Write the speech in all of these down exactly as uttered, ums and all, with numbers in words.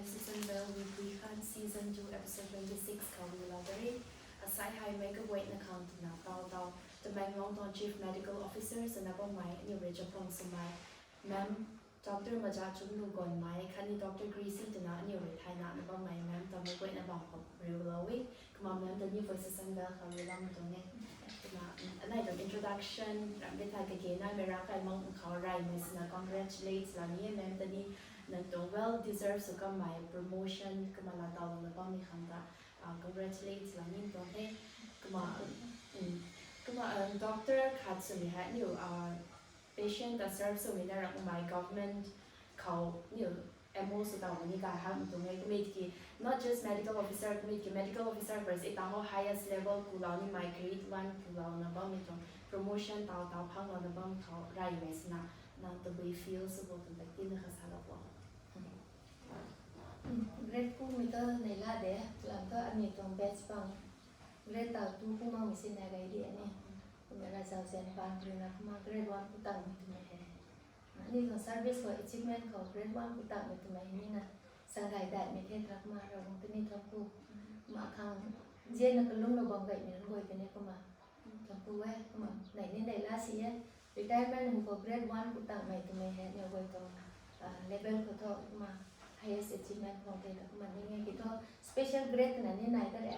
Season Bell Weekly Khan Season two Episode twenty six khou mi lau tari. Asai hei mei kaguayna khang twna tau tau Tamenglong tuang Chief Medical Officer swna bammei aniu rui chaphang swmei Ma'am Doctor Maja Chunglu Gonmei khatni Doctor Gracie twna aniu rui thaina na bammei ma'am ta mei guayna bam khou riu lou e. Kumna ma'am ta ni Voices Unveiled khou riu lam tuang e. Kumna anei tuang introduction ram bit thai kage naimei ra kai mang khou reymei swna congratulate la ni ma'am ta ni nang tuang well deserved sw kammei promotion kumna la tau na bammei khang ta congratulate la ni tuang the. Kumna kumna doctor khat swmei hei niu patient ta serve swmei na ram mei government khou niu M O sw tau ni kai hak tuang e. Kumna ki not just medical officer, kumna ki medical officer first i tang ho highest level kulou nimei grade one kulou na bammei tuang promotion tau tau phang lou na bam khou reymei swna nang tabui feel sw bo twna tina kha sa lou bo. Grade kumei ta neila de, lam ta ani tuang batch pang grade tau tu kumna mi sina gai di ani. Kumna ra zau zen pang rui na kumna grade one ku tangmei twmei he. Ani tuang service khou achievement khou grade one ku tangmei twmei ni na sangai daimei the tha kumna ra bung tini thang ku. Ma khang zianna kalum lou bam gaymei nunc guay tini kumna thang ku e, kumna nei ni neila si e. Retirement hum khou grade one ku tangmei twmei he ni guay tuang level khou thu kumna highest achievement khou the ta kumna ni nge ki thu special grade na ni nai ta de.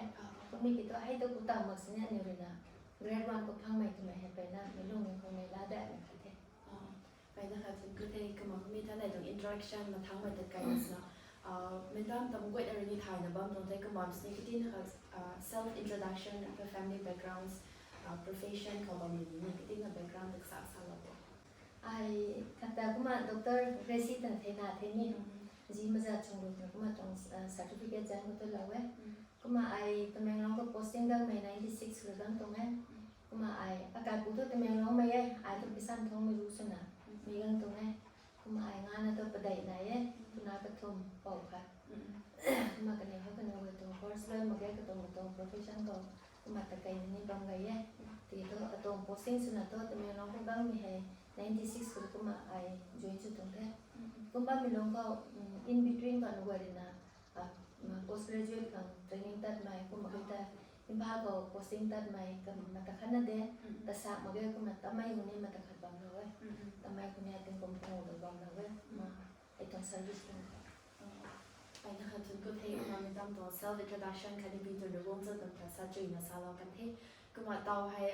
Kumna ki thu hei tu ku tang mak sini ani rui na grade one ku phangmei twmei he peyna mi lungmei khou neila daimei khat the. Peyna khat thun ku the. Kumna mi tha nei tuang interaction mathangmei tat kai na sina Madam tam guayna rui ni thaina bam tuang the. Kumna sini katina khat self introduction, family backgrounds, profession khou bam ni ni katina background tak sa sa lou bo. Ai khat ta kumna Doctor Gracie tan the na the ni. Ji Maja Chunglu twna kumna tuang certificate zan khou tu lou e. Kumna ai Tamenglong khou posting dangmei ninety six khou dang tuang e. Kumna ai akai pu thu Tamenglong mei e, ai thu Bisan Thong mei ru swna mi gang tuang e. Kumna ai ngana thu padeih nai e, tuna kathum pou khat. Kumna kaniw hei kaniw guay tuang course loi mak ge, katuang katuang profession khou kumna ta kai ni bam gay e. Tiki thu atuang posting swna thu Tamenglong khou dangmei hei ninety six khou kumna ai join sw tuang the. Kumna mi lung khou in between khou na guay rui na post graduate khang training tatmei kumna kata Imphal khou posting tatmei ka mata khat na de, ta sak mak ge kumna tamei huni mata khat bam lou e. Tamei huni ating kum pangu dou bam lou e. Ma, ai tuang service tuang. Peyna khat thun ku the. Kumna mi tam tuang self introduction khatni bi tu lu bung zat tam ta sa chui na sa lou kan the. Kumna tau hei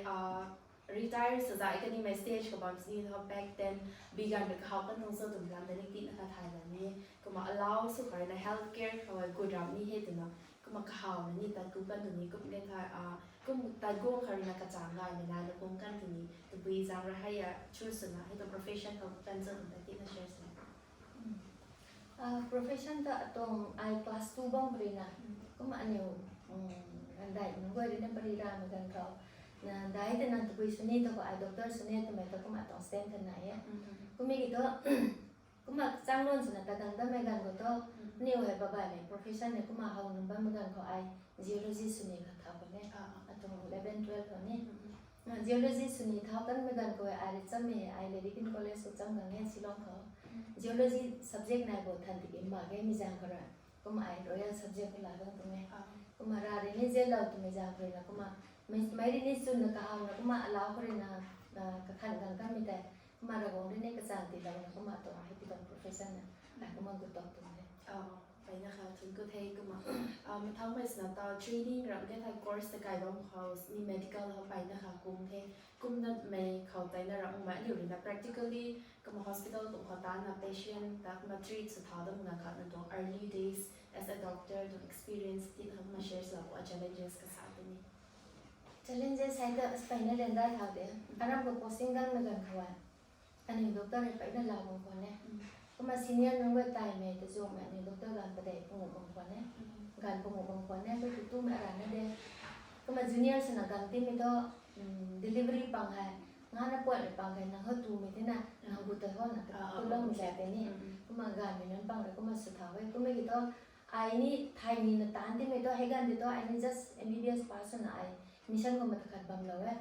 retire sa zai kanimei stage khou bam sini thu back then bi ganv rui kahau kan nung sw tum lam da ni tina kha thay la ni. Kumna alau sw khou na healthcare khou hei gut ram ni he twna kumna kahau na ni tat ku kan tu ni kum de tha kum tat guang khou rui na kachang gaymei na na kum kan tu ni tabui zang ra hei a chu swna hei tu profession khou kan zat tum ta tina share swna. Profession ta atuang ai class two bam pari na kumna aniu randai nunc guay rui na pari ramei ganv khou na dai tana tabui sw ni ta khou ai doctor sw ni twmei ta kumna atuang stand kan nai e. Kumna ki thu kumna chang lon swna ta gang damei ganv khou thu aniu hei babaimei profession ni kumna how nunc bammei ganv khou ai geology sw ni kha thau kan e. Atuang eleven twelve khou ni geology sw ni thau kanmei ganv khou ai rui chammei ai Ladikin College khou cham gang e Shillong khou. Geology subject nai bo than tiki ma ge mi zaeng khou rui. Kumna ai royal subject khou la gang tuang e. Kumna ra rui ni zellou twmei zaeng khou rui na kumna mei rui ni chwnna kahawna kumna alau khou rui na kakhan gang kanmei tei kumna Ravguangc rui ni kachan tiilouna kumna tuang hei pi tuang profession na ai kumna gut tok tuang e. Peyna kha thun ku the. Kumna mathangmei swna ta training ram ke thei course ta kai bam khou ni medical hou peyna kha kum the. Kumna mei khou teina ram mei aniu rui na practically kumna hospital kum khou tana patient ta kumna treat sw thau dam na kha na tuang early days as a doctor tuang experience ti na kumna share sw la bo a challenges kasa tu ni. Challenges hei ta peyna ryanra thau de. Aram khou posting dangmei ganv khou e aniu doctor hei peyna lau bam khwan e. Kumna senior nunc guay taimei ta zuanmei aniu doctor ganv padeih pangu bam khwan e. Ganv pangu bam khwan e, koi tu tumei arana de. Kumna junior swna gang timei thu delivery pang hei, ngana puatmei pang hei nang hou tumei tina nang gu tei hona ta tuloumei zat tei ni. Kumna ganvmei nunc pang rui kumna sw thau e. Kumna ki thu ai ni thay nina taanc timei thu hei ganv tei thu ai ni just M B B S pass swna ai mission khou mata khat bamlou e.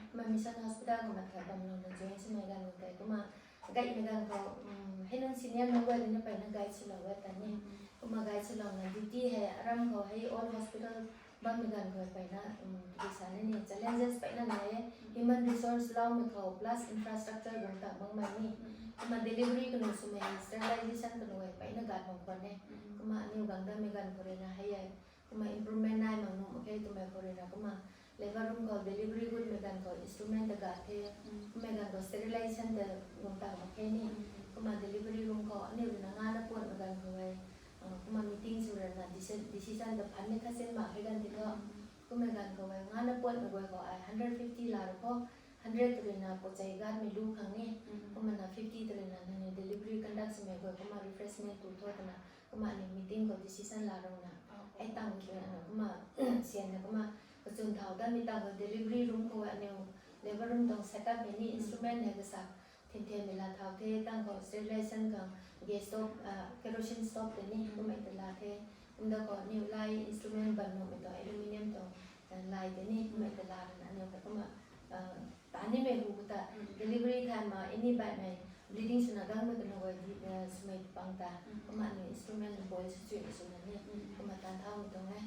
Kumna mission hospital khou mata khat bamlouna join swmei ganv khou tei kumna gaymei ganv khou hei nunc senior nunc guay rui ni peyna guide swlou e ta ni. Kumna guide swlouna duty hei aram khou hei old hospital bammei ganv khou peyna, um, tiki sa ni ni challenges peyna nai e. Human resource loumei khou plus infrastructure guang ta makmei ni. Kumna delivery kanu swmei sterilisation kanu hei peyna guide mak khwan e. Kumna aniu guang damei ganv khou ruina hei e. Kumna improvement nai mak nuh mak khe twmei khou ruina kumna labour room khou delivery gutmei ganv khou instrument ta ga the. Kummei ganv khou sterilisation ta guang ta mak khe ni. Kumna delivery room khou aniu ruina ngana puatmei ganv khou e. Ah, kumna meeting sw ruina deci-, decision ta phan ni khasin mak khe ganv ti tho. Kummei ganv khou e ngana puatmei guay khou ai hundred fifty la ru khou, hundred ruina pochei guardmei lu khang ni. Kumna fifty ruina nangniw delivery conduct swmei guay kumna refreshment tu tho twna. Kumna aniu meeting khou decision la ruina. Ai tang ki ana kumna sianna kumna kachun thau damei tang khou delivery room khou aniu labour room tuang setup hei ni instrument hei kasa thinthenmei la thau the tang khou sterilisation khang gas stove, ah, kerosene stove tei ni kummei ta la the. Kumna khou aniu lai instrument ban nuhmei tuang aluminium tuang, ah, lai tei ni kummei ta la ruina aniu hei kumna, ah, tanimei hu ta delivery thay ma any baihmei bleeding swna gangmei kanu guay di, ah, swmei pang ta. Kumna aniu instrument boil sw chuina swna ni kumna tan thaumei tuang e.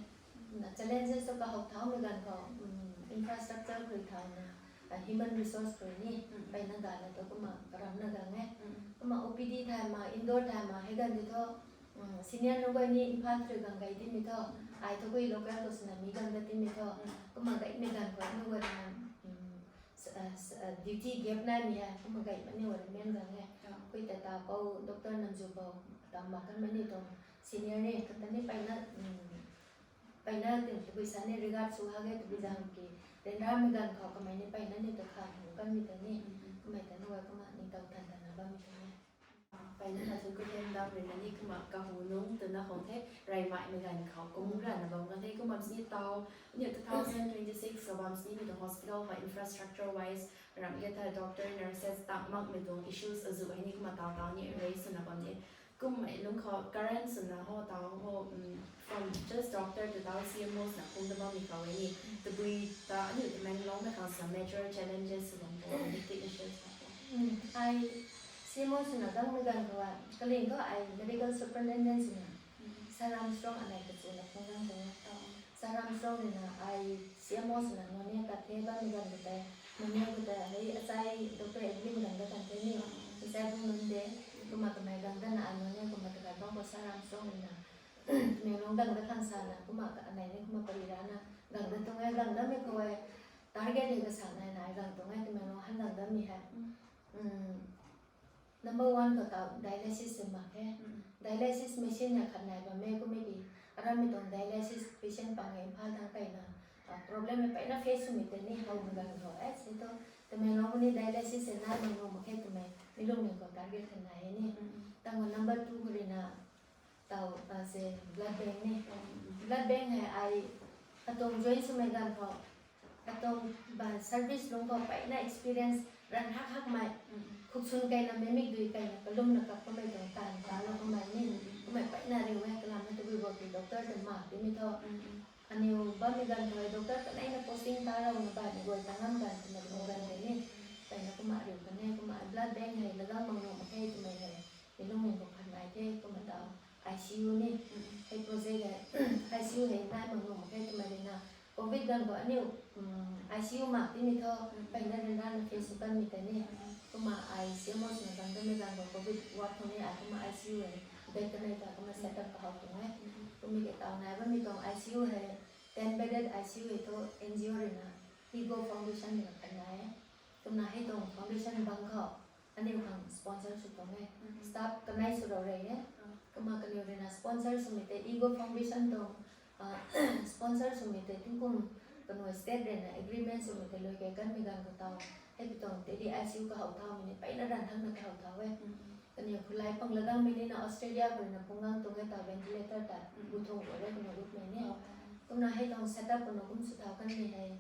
Kumna challenges tu kahou thaumei ganv khou, um, infrastructure khou thauna, ah, human resource khou ni peyna gana tu kumna karamna gang e. Kumna O P D thay ma, indoor thay ma hei ganv ti tho, um, senior nunc guay ni Imphal rui gang gay timei tho, ai thu gui local khou swna mi gang da timei tho. Kumna gaymei ganv khou nunc guay na, um, s-, ah, s-, ah, duty gap naimei hei kumna gay mani guay rui main gang e. Kui ta ta pou doctor Namzu pou ta mak kanmei ni tuang senior ni kata ni peyna, um, peyna tin tabui sa ni regard sw ha ge tabui zang ki ryanramei ganv khou kamei ni peyna ni ta khang hung kanmei ta ni. Kamei ta ni guay kumna ningtow than tana bammei ta ni. Peyna na thu kuthem dam ruina ni kumna kahu nung twna khou the, reymaimei ganv khou kum rana bam kan the kumna sini tau, aniu two thousand twenty-six khou bam sini mi tuang hospital khou infrastructure wise ram ge ta doctor, nurses tang makmei tuang issues azu hei ni kumna tau tau ni raise swna bam de. Kummei lungc khou current swna ho tau ho, um, from just doctor to tau C M O swna kum da bammei khou e ni. Tabui ta aniu Tamenglong mei khang sa major challenges sw bam bo, hectic issues na bo. Ai C M O swna gangmei ganv khou a, kaling khou ai medical superintendent swna, Sir Armstrong anei kachuna phung gang tuang e. Sir Armstrong ruina ai C M O swna Noney tat the bammei ganv khou tei, Noney khou tei hei achai doctor Edwin gang da kan the ni, achai bung nunc de, kumna kamei gang dana ai Noney kumna takai bam khou Sir Armstrong ruina Tamenglong gang da khang sana kumna anei ni kumna pari rana gang da tuang e. Gang damei khou e target hei kasa nai nai gang tuang e Tamenglong han gang damei hei. Number one khou tau dialysis hei mak khe. Dialysis machine hei khat nai bam e kummei ki, arammei tuang dialysis patient pang e Imphal thang kaina, ah, problem hei peyna face swmei tei ni howmei ganv khou e se thu, Tamenglong ni dialysis hei nai mak nuh mak khe twmei mi lungning khou target khat nai e ni. Tang khou number two khou ruina tau, ah, se blood bank ni. Blood bank hei ai atuang join swmei ganv khou atuang ba service lungc khou peyna experience ran hak hakmei, khuksun kaina mei mikdui kaina kalumna kap kamei tuang taanv talou kamei ni, kamei peyna riu e kalam na tabui bo ki doctor tei mak timei tho. Aniu bammei ganv khou doctor kaneina posting talouna baihmei guay ta ngam ganv twna riu ganv tei ni, peyna kumna riu kan e. Kumna blood bank hei lagang mak nuh mak khe twmei hei mi lungning khou khat nai the. Kumna tau I C U ni, hei project hei I C U hei nai mak nuh mak khe twmei ruina covid ganv khou aniu, um, I C U mak timei thu, peyna ryanrana face sw kanmei tei ni. Kumna ai C M O swna gang damei ganv khou covid ward khou ni ai kumna I C U hei bed kanei ta kumna set up kahou tuang e. Kummei ki tau nai bammei tuang I C U hei ten bedded I C U hei thu N G O ruina Ego Foundation ruina khat nai e. Kumna hei tuang foundation bang khou aniu khang sponsor sw tuang e. Staff kanei swlou rei e. Kumna kaniw ruina sponsor swmei tei Ego Foundation tuang, ah, sponsor swmei tei tingkum kanu state ruina agreement swmei tei lui kei kanmei ganv khou tau hei pi tuang tei di I C U kahou thaumei ni peyna ran thangna kahou thau e. Kaniw khulai pang lagangmei nina Australia khou ruina phung gang tuang e tau ventilator ta gu thung khou rei kaniw gutmei ni. Kumna hei tuang set up kanu kum sw thau kanmei hei,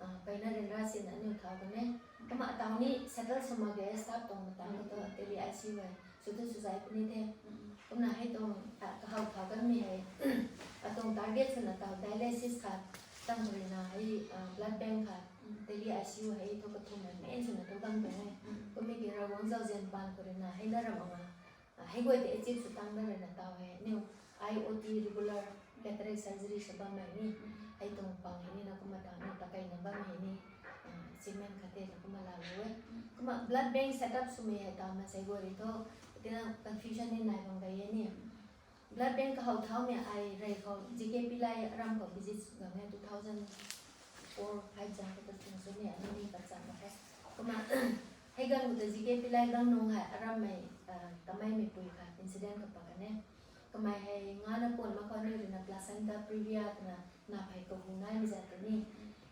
ah, peyna ryanra sina aniu thau kan e. Kumna tau ni settle sw mak ge staff tuang matang khou thu tei di I C U hei sw thu sw zai puni the. Kumna hei tuang, ah, kahou thau kanmei hei atuang target swna tau dialysis khat, tang khou ruina hei, ah, blood bank khat, tei di I C U hei thu kathumhmei main swna thu gang tuang e. Kummei ki Ravguangc zauzian paan khou ruina hei na ram anga, ah, hei guay tei achieve sw tang da ruina tau hei aniu I O T, regular cataract surgery sa bammei ni, hei tuang pang hei ni na kumna ta ni ta kaina bammei ni, ah, achievement khat tei na kumna laalou e. Kumna blood bank setup swmei hei ta maansei guay rui thu, tina confusion ni nai bam gay e ni. Blood bank kahaw thaumei ai rey khou G K Pillai aram khou visit sw gang e two thousand four five zang khou ta sw sw ni, ani ni kachang mak e. Kumna hei ganv khou ta G K Pillai gang nung hei arammei, ah, tamei meipui khat incident kapak kan e. Kamei hei ngana puan mak khou aniu rui na placenta previa twna na phey kahu naimei zat tei ni.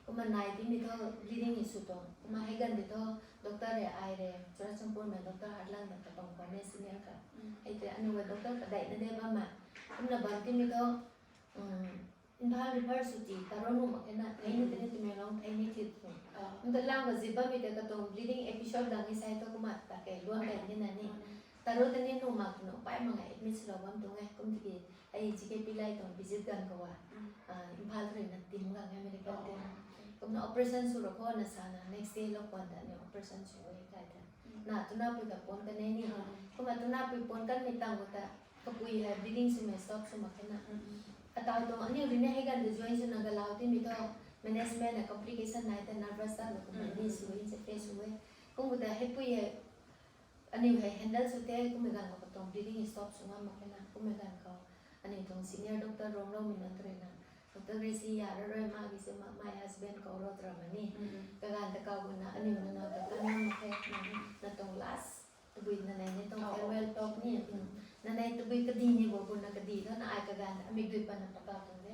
Kumna nai timei thu bleeding issue tuang. Kumna hei ganv tei thu doctor rui ai rui Churachandpur mei doctor Harlang ta kabang khwan e senior khat. Hei tei aniu doctor padeihna de bam ma. Kumna bam timei thu, um, Imphal refer sw ti taro nuh mak khe na, thei ni tei ni Tamenglong thei ni thit tuang. Kumta lang khou zip bammei tei katuang bleeding episode gang e sai thu kumna ta kei luan kei ni na ni. Taro tei ni nuh mak twna pai mak e admit swlou bam tuang e. Kum tiki ai G K Pillai tuang visit ganv khou a, ah, Imphal rui na tim gang e medical team. Kumna operation sw ra khou na sana next day lou khwan ta ni operation sw e kai ta. Na tunapui ta puan kan e ni. Kumna tunapui puan kanmei tang khou ta kapui hei bleeding swmei stop sw mak khe na. Atau tuang aniu rui ni hei ganv ta join swna galau timei thu management na complication nai ta nervous ta na kumna ni sw e, se face sw e. Kum khou ta heipui hei aniu hei handle sw the, kummei ganv khou katuang bleeding stop sw ngam mak khe na, kummei ganv khou aniu tuang senior doctor Rongloumei nunc ta rui na, Doctor Gracie ya ra rui ma ki se ma, my husband kou ro twra ma ni. Kaganv ta kau guna aniu na nau ta kan ngam mak khe, na tuang last tabui nanei ni tuang farewell talk ni. Nanei tabui kadi ni bo guna kadi tho na ai kaganv ta amei dui pana pakau tuang de.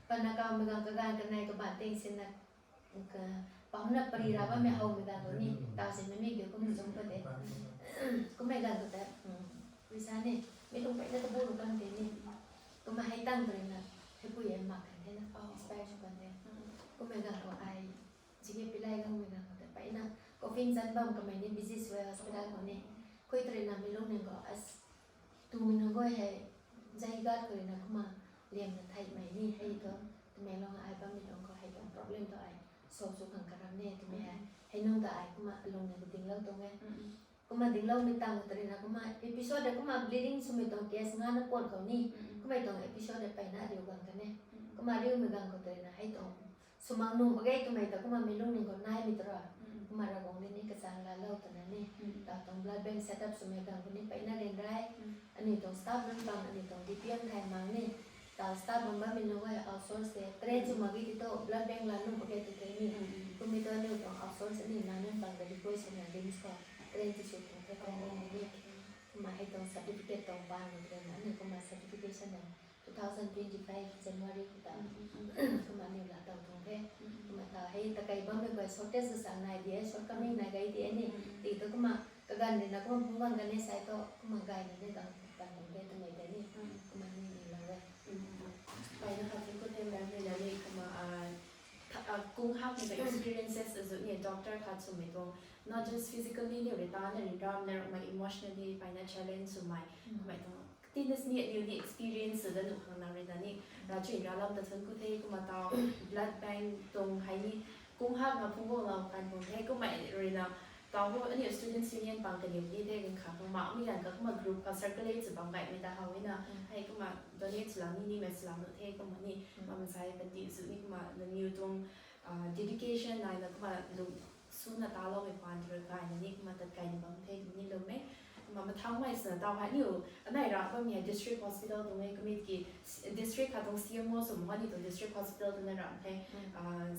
Pana kaumei ganv kaganv kanei kabaanc ting sina, pamna pari ra bammei howmei ganv khou ni, tau se mei mi kiu kum zung pa de. Kummei ganv khou ta, rui sa ni, mi tuang peyna tabu ru kan de ni. Kumna hei tang pari na, heipui e mak kan de na, expire sw kan de. Kummei ganv khou ai, G K Pillai gangmei ganv khou ta peyna coffin chan bam kamei ni busy sw e hospital khou ni. Khui ta rui na mi lungning khou, as, tumei nunc guay hei, zai gat khou rui na kumna liamna theihmei ni hei thu, Tamenglong ai bammei tuang khou hei tuang problem thu ai solve sw khang karam ne twmei hei, hei nung ta ai kumna alung na dingclou tuang e. Kumna dingcloumei tang ta rui na kumna episode de kumna bleeding swmei tuang case ngana puan khou ni, kummei tuang episode de peyna ariu gang kan e. Kumna ariumei ganv khou ta rui na hei tuang swmang nuh mak ge twmei ta kumna mi lungning khou naimei ta ra. Kumna Ravguangc ni ni kachang laalou twna ni, tau tuang blood bank setup swmei ganv khou ni peyna ryanra e. Aniu tuang staff nunc bang, aniu tuang D P M thay mang ni, tau staff bam bammei nunc guay outsource de, train sw mak ge ti thu blood bank laa nuh mak ge ti the ni. Kummei thu aniu tuang outsource aniu nunc bang ta request swna RIMS khou train ti sw tuang the, train ni ni. Kumna hei tuang certificate tuang bang ni train aniu kumna certification na two thousand twenty-five January khou ta, kumna aniu laa tau tuang the. Kumna ta hei ta kei bammei guay shortage sa nai di e, shortcoming nai gay di e ni. Ti thu kumna kaganv rui na kumna phungc gang kan e sai thu kumna gayna ni gang pan tuang the twmei tei ni. Kumna ni ni lou e. Peyna khat thun ku the ma'am rui na ni kumna, kung hakmei ta experiences azuh ni doctor khat swmei tuang, not just physically ni rui ta na ryanramei, emotionally peyna challenge swmei, kummei tuang tina sini aniu ni experience sw da nuh khang nang rui na ni, ravchun ravlam ta thun ku the. Kumna tau blood bank tuang hei ni kung hakna phungc guanglou kan tuang the. Kummei rui na tau ho aniu students union pang kaniw ni the, ganv kha khang makmei ganv kha kumna group khou circulate sw bam gaymei ta how e na. Hei kumna donate swlou ni nimei swlou nuh the kumna ni. Kumna mansei panty zuh ni kumna nangniw tuang dedication naina kumna lung suna taloumei paan rui gayna ni kumna tat kayna bam the twmei ni lwm e. Kumna mathangmei swna tau hei aniu anei ra bammei hei district hospital tuang e, kumna ki district khat tuang C M O swmei hei ni tuang district hospital twna ram the.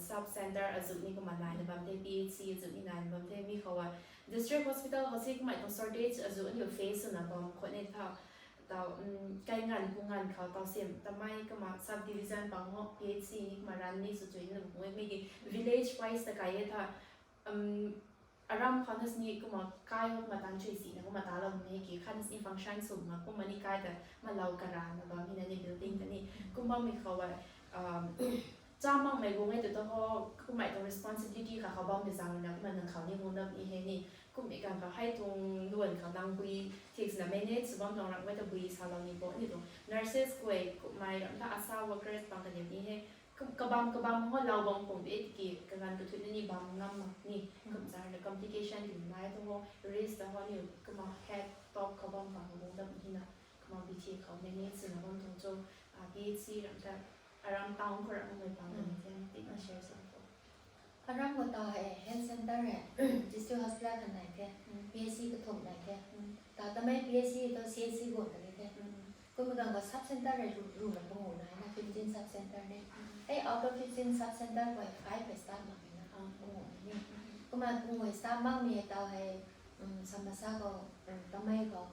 Sub center azuh ni kumna naina bam the, P H C azuh ni naina bam the, mi khou a district hospital khou si kummei tuang shortage azuh aniu face swna bam khwan e tha. Tau, kai nganv pu nganv khou tau sim tamei kumna sub division bang ho P H C ni kumna ran ni sw chuina bam e, mi ki village wise ta kai e tha. Aram khou na sini kumna kai ho kumna tan chui sina kumna taloumei ki khat na sini function sw mak kumna ni kai ta malou karana bam hina ni building ta ni. Kumna mi khou a cha makmei guang e tu ta ho, kummei tuang responsibility kha khou bammei zaeng na kumna nang khou ni guang dam ni hei ni. Kummei ganv khou hei tuang luan khou nang bui thik swna manage sw bam tuang ramhmei ta bui salou ni bo ni tuang nurses guay kummei ram ta ASHA workers pang kaniw ni hei kabam kabam ho lou bam khang de tiki kaganv kathuina ni bam ngam mak ni. Kum zar na complication ti nai tu ho, risk ta ho ni kumna head top khou bam bam guang dam hina kumna Thi khou manage swna bam tuang cho, ah, P H C ram ta, aram town khou ram mei pang na the, ti na share sa ko. Aram khou ta hei health center hei, district hospital khat nai the, Mm. P H C kathumh nai the. Mm. Ta tamei P H C tu C H C guang ta ni the. Mm. Kumna gang khou sub center hei ru, ru na pangu nai na, fifteen sub center ni. Mm. Hei out of fifteen sub center khou five hei staff mak na, Ah. pangu ni. Mm. Kumna pangu hei staff mak mi hei tau hei, um, samasa khou, um, tamei khou,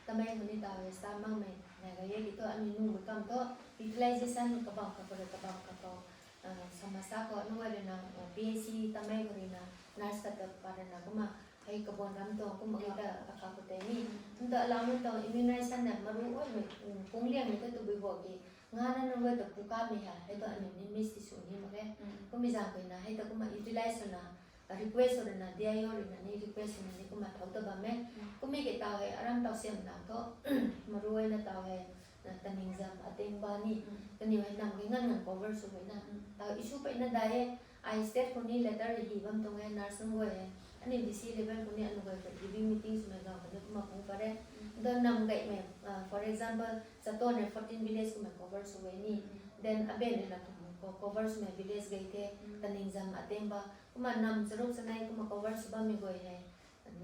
tamei khou ni tau hei staff mak mei nai ga ye ki tu, ani nung bu kam tu, utilization kabam ka khou, kabam ka khou, uh, samasa khou, nu ga rui na, uh, P H C tamei khou rui na, nurse ta ta pa rui na, kumna, hei kabon ram tuang, kumna hei ta akha khou tei ni. Mm. Kum ta alau nunc tuang immunization na maru oi mei, um, kung liang mei ta tu bui bo ki, nga na nung ga ta puka mei ha, hei tu ani ni miss ti sw ni mak e. Mm. Kum mi zang khou na, hei ta kumna utilize sw na, request sw rui na, D I O rui na ni request sw na ni kumna thau ta bam e. Mm. Kum mi ke tau hei, aram tau siam na thu, maru oi na tau hei, na taning zam ateng ba ni. Mm. Kaniw hei nam ke ngan ngan cover sw hei na. Mm. Tau issue pei na dai e, ai state khou ni letter hi bam tuang e, nurse nunc guay e. Ani D C level khou ni anu guay khou review meeting sw mei gau kani kumna kung pare. Mm. Ndo nam gay mei, ah, for example, Chaton hei fourteen village kumna cover sw hei ni. Mm. Then aben hei na kum ko cover sw mei village gay the, Mm. taning zam ateng ba. Kumna nam charuk chanei kumna cover sw bam mei guay hei.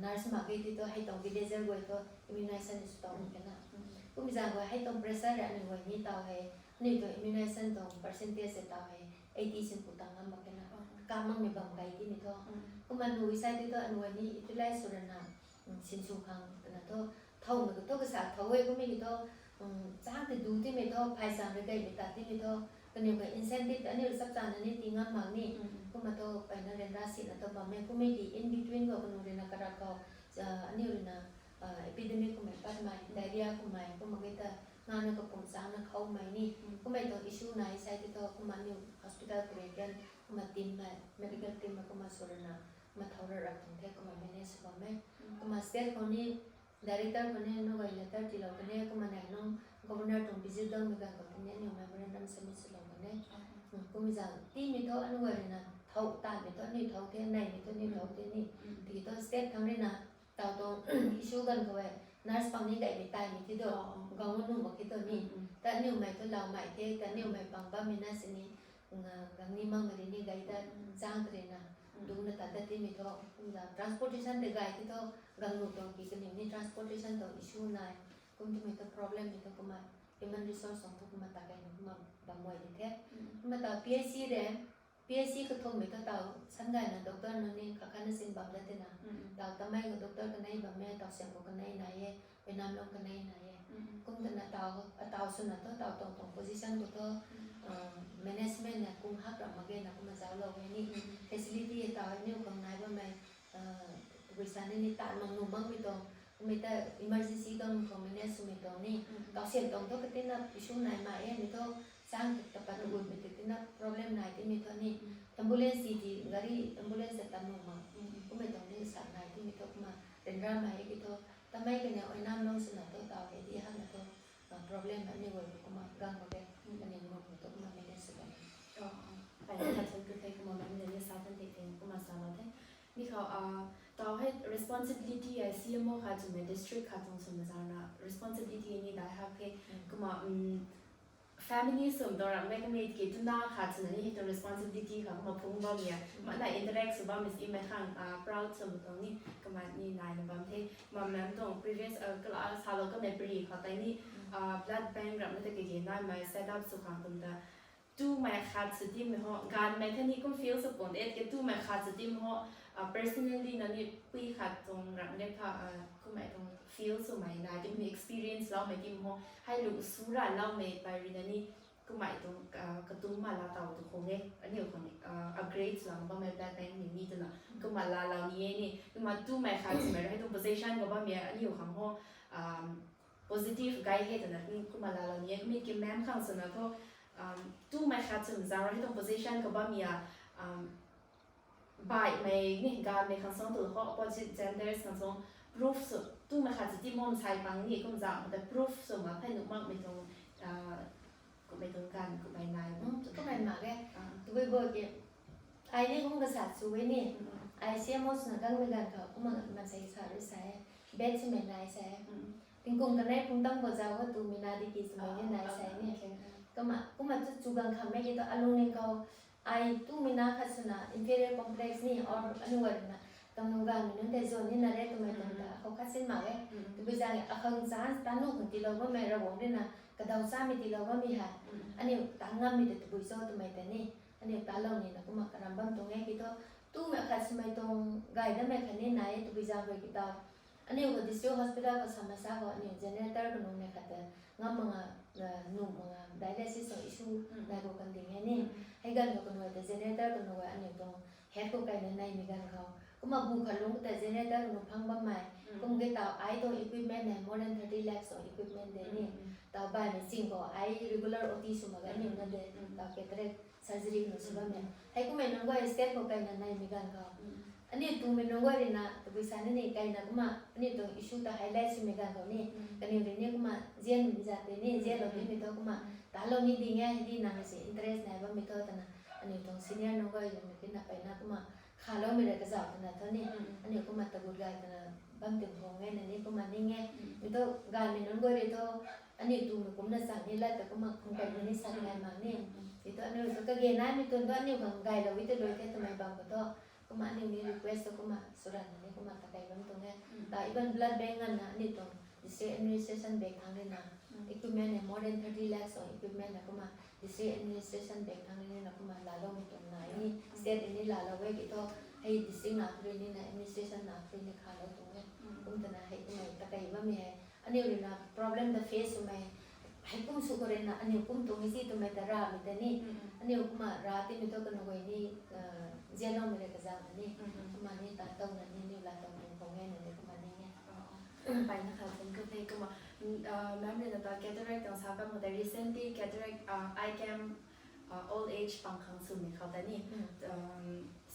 Nurse mak ge ti tu, hei tuang villager guay tu, immunization ni sw tau Mm. kena. Mm. Kum mi zang guay hei tuang pressure hei ani guay ni tau hei, ani tu immunization tuang percentage hei tau hei, eighty sin pu tang ngam mak kena. Oh. Ka mang mei bam gay ti mi thu. Mm. Kumna nu i sai ti tu, ani guay ni utilize sw rana, mm, sin sw khang kena thu, thau mei khou thu kasa thau e kum mi ki thu, um, chang ti du ti mei thu, phai chang rui gay mei ta ti mei thu, kaniw ka incentive aniu chap chang na ni ti ngam mak ni. Mm. Kumna thu, peyna ryanra sina thu bam e, kum mi ki in between khou kaniw rui na karak khou, ah, aniu rui na, ah, epidemic kummei pat mei, Mm. diarrhea kummei, kumna gay ta, nga na kapum chang na khou mei ni, Mm. kummei tuang issue nai sai ti thu, kumna aniu hospital khou rui kan, kumna team mei, medical team mei kumna sw rana, kumna thau ra rak tuang the, kumna manage sw bam e. Mm. Kumna state khou ni, Director khou ni, nu guay letter tiilou kan e, kumna nai nung Governor tuang visit dang mei ganv khou tini aniu memorandum submit swlou kan e. Ah. Mm, kum mi zang, ti mi thu anu guay rui na, thau tan mi thu aniu thau the, nai mi thu aniu Mm. thau the ni. Mm. Tiki thu state thang rui na, tau tuang issue ganv khou e, nurse pang ni gay mei tai mi ti do, Oh, oh. gang nu mak ki tu ni. Mm, mm. Ta aniu mei thu lau mei the, ta aniu mei pang bam mi na sini, Nga, gang ni mang mari ni gay ta Mm. chang tari na, Mm. dung na ta ta ti mi thu, kum da transportation te gay ti thu, gang nu tuang ki kaniw ni transportation tuang issue nai, kum tu mi thu problem mi thu kumna, human resource tuang thu kumna ta gay na kumna bam guay di the. Mm. Kumna ta P H C de, P H C kathumh mi thu tau, san gay na doctor nunc ni kakhan na sin bam da ti na, Mm. tau tamei khou doctor kanei bam e, tau siam khou kanei nai e, Vietnam lung kanei nai e. Mm. Kum tana tau, atau swna thu, tau tuang tuang position khou thu, Mm. ah, management na kung hak ram mak ge na kumna zauclou e ni. Mm. Facility e tau aniu khang nai bammei, ah, tabui sa ni ni tan mang nu mang mi tuang, kummei ta emergency gang khou manage swmei tuang ni. Mm. Tau siam tuang thu katina issue nai mak e, mi thu sang ta pat Mm. tabui mei katina problem nai ti mi thu ni. Mm. Ambulance ti ti, gari ambulance ta tan nu mak. Mm. Kummei tuang ni sa nai ti mi thu kumna ryanra mei e ki thu, Tamei kaniw ai nam lung swna thu tau hei di hak na thu, ah, problem aniu guay khou kumna gang mak ge, Mm. kaniw mung khou thu kumna manage sw bam e. Oh, oh. Pai na khat chun tu thei kumna mei ni sa tan thei thei kumna sa bam the. Mi khou, ah, tau hei responsibility ai C M O khat chwn mei district khat tuang swna zang na responsibility ni dai hak the. Mm. Kumna, um, Family swm tuang ram ge kamei ki tuna khat swna ni hei tuang responsibility kha kumna phung bam e. Mm. Mana interact sw bam e si mei khang, ah, proud swm tuang ni kumna ni nai na bam the. Kumna mem tuang previous, ah, class salou kamei pri kha tei ni, Mm. ah, blood bank ram na ta kage nai mei set up sw khang kum ta. Tu mei khat sw tim mei ho, gan mei the ni kum feel sw pon et ke tu mei khat sw tim ho, ah, personally na ni pui khat tuang ram ge tha, ah, kummei tuang feel sw mei nai tim ni experience lou mei tim ho, hei lu su ra lou mei pai rui na ni, kummei tuang, ah, katum ma la tau tu khong e, aniu khang, ah, upgrade lang bam e blood bank ni ni twna, kumna la lou ni e ni, kumna tu mei khat sw mei hei tuang position khou bam e, aniu khang ho, um, positive gay hei twna ni kumna la lou ni e, mi ki mem khang swna thu, um, tu mei khat sw mei zang rui hei tuang position khou bam e, um, Baihmei ni, ganmei khang song tu ho, opposite genders khang song proof sw, tu mei khat sw ti mom sai pang ni, kum zang, the proof sw ma phey nuh makmei tuang, ah, kummei tuang gan, kummei nai, Hmm, kummei mak e. Ah. Tabui bo ki, ai ni kum kasat sw e ni. Hmm. Ai C M O swna gangmei ganv khou, kumna mansei sa rui sa e. Bed swmei nai sa e. Hmm. Tingkum kanei phungtang bo zau khou tumei na di ki swmei ni nai sei ni. Kumna, kumna chu chu gang khammei ki tu alung ning khou ai tumei na khat swna inferior complex ni or aniu guay ruina kanu ganvmei nunc tei zuan ni na re twmei tuang ta khou khat sin mak e. Tabui zaeng akhang chance ta nu khou tiilou bammei Ravguangc ruina kadaw chamei tiilou bammei hei aniu ta ngammei tei tabui cho twmei tei ni aniu talou nina kumna karam bam tuang e ki thu, tumei khat swmei tuang gay damei khat ni nai e tabui zaeng rui ki tau. Aniu khou district hospital khou samasa khou aniu generator kanu nei khat ta ngam manga, nu manga dialysis tuang issue nai khou kan ding e ni. Hei ganv khou kanu ta generator kanu e aniu tuang head khou kaina neimei ganv khou kumna bu khat lung ta generator kanu phang bammei kum ge tau ai tuang equipment hei more than thirty lakhs tuang equipment de ni. Tau baihmei ching khou ai regular O T sw mak ge aniu na de tau cataract surgery kanu sw bammei hei kummei nunc guay state khou kaina neimei ganv khou aniu tumei nunc guay ruina tabui sa ni ni kaina kumna aniu tuang issue ta highlight swmei ganv khou ni kaniw rui ni kumna zianmei zat tei ni zianlou nimei thu kumna talou ni ding e hei di nang si interest nai bammei thu twna aniu tuang senior nunc guay ruina mpeyna kumna khaloumei rui kazauh twna thu ni aniu kumna tagut gay twna bam tin khang e na ni kumna ning e. Mi thu ganvmei nunc guay rui thu aniu tumei kumna chang ni lat ta kumna khang kaimei ni sa nai mak ni. Mi thu aniu thu kage naimei tun thu aniu khang gaylou e tei lui the twmei bam khou thu kumna aniu ni request thu kumna swran ni kumna ta kai bam tuang e. Ta even blood bank nganvna aniu tuang district administration bank thang ruina equipment hei more than thirty lakhs tuang equipment na kumna district administration bank thang ruina kumna laaloumei tuang nai ni state ni laalou e ki thu hei district na khou rui ni na administration na khou rui ni khalou tuang e. Kum twna hei kummei ta kai bammei hei aniu ruina problem ta face swmei hei kum sw khou ruina aniu kum tuang e si twmei ta ramei ta ni aniu kumna ra timei thu kanu guay ni zianloumei rui kazauh na ni kumna ni tan towna ni aniu laa tuang tuang khang e na ni kumna ni e. Mpeyna kha thank you the kumna ma'am ruina ta cataract tuang sa kam khou tei recently cataract eye camp old age pang khang swmei khou ta ni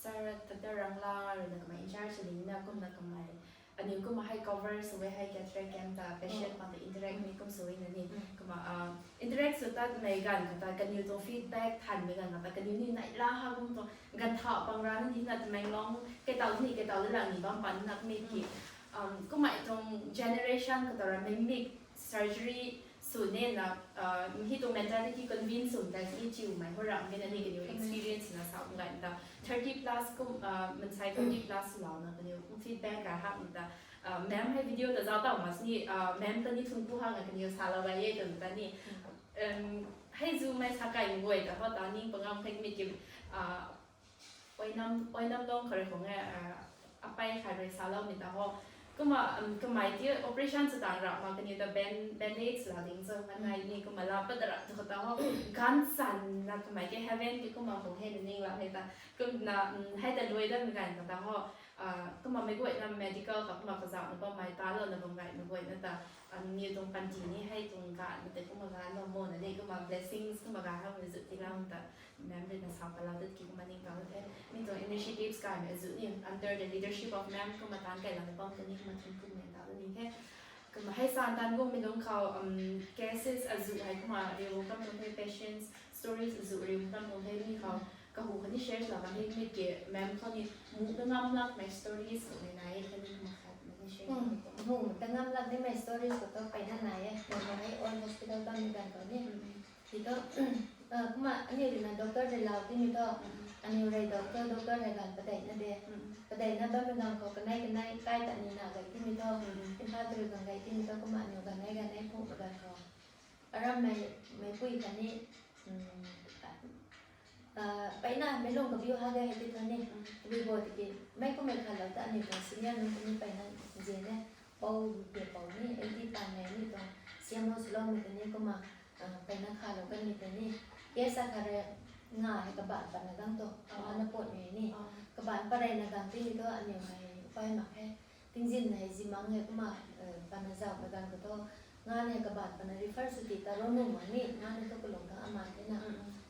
sir Doctor Rangla ruina kamei in charge swlina kumna kamei aniu kumna hei cover sw e hei cataract camp ta patient pang ta interact ni kum sw e na ni kumna interact sw tatmei ganv khou ta kaniw tuang feedback thanmei ganv khou ta kaniw ni nai la ha kum tuang ganv thau pang ra na ni na Tamenglong kei tau ni kei tau de lang ni bam pan nak ni ki kummei tuang generation khou ta ra mei mik surgery sw nina hei tuang mentality convince swmei ta ni chiumei hou ram e na ni kaniw experience na sa ngai ta thirty plus kum mansei thirty plus swlouna kaniw feedback ka hak ta ma'am hei video ta zauc tau mak sini ma'am ta ni thun ku hak na kaniw salou gay e twmei ta ni hei zumei sa kai guay ta hou ta ni pangam khaimei ki Oinam, Oinam lung khou rui khang e apei khat rui saloumei ta hou. Kumna kamei ti operation sw tang ra mak kaniw ta band, bandage la ding cho kan nai ni kumna la pat ra tu khou ta hou. Ganv channa kamei ke heaven ki kumna khang hei na ning la hei ta kumna hei ta luai datmei ganv khou ta hou. Kumna meic guayna medical khou kumna kazauhna bammei talouna bam gaymei guayna ta aniw tuang panty ni hei tuang ganv mei tei kumna ganvlou mo na ni kumna blessings kumna ganvloumei zu tiiloumei ta ma'am ruina sa palou dat ki kumna ning tau the. Mi tuang initiatives kaimei azuh ni under the leadership of ma'am kumna taanc kailouna bam ta ni kumna thun kumna tau ni the. Kumna hei san tan guangmei lungc khou cases azuh hei kumna riu kam tuang the, patients stories azuh riu kam tuang the ni khou kahu khatni share la kan the. Mi ki ma'am khou ni mu da ngam lakmei stories khou ni nai e khatni kumna khat ni share mu da ngam lakmei stories khou tu mpeyna nai e. Mei hei own hospital bammei ganv khou ni ti tu kumna aniw ruina doctor rui lau timei thu aniw rui doctor, doctor rui ganv padeihna de. Padeihna bammei ganv khou kanei kanei kai ta ni na gay timei thu Imphal ta rui ganv gay timei thu kumna aniw ganv nei ganv nei phungmei ganv khou arammei meicpui khatni mpeyna meic lung kabiu ha gay hei ti thu ni tabui bo tiki meic kummei khalou ta aniw tuang senior nunc ta ni mpeyna nzian e. Pou, pia pou ni, ei ti pan nei ni tuang C M O swloumei ta ni kumna mpeyna khalou kanmei ta ni case akhat rui nga hei kabaanc patna gang tu ana patmei ni kabaanc pareina gang timei thu aniw hei pay mak khe. Tingzin hei zimang hei kumna patna zauhmei ganv khou thu nganv hei kabaanc patna refer sw ti ta ro nuh mak ni nganv hei thu kalung tang aman the na.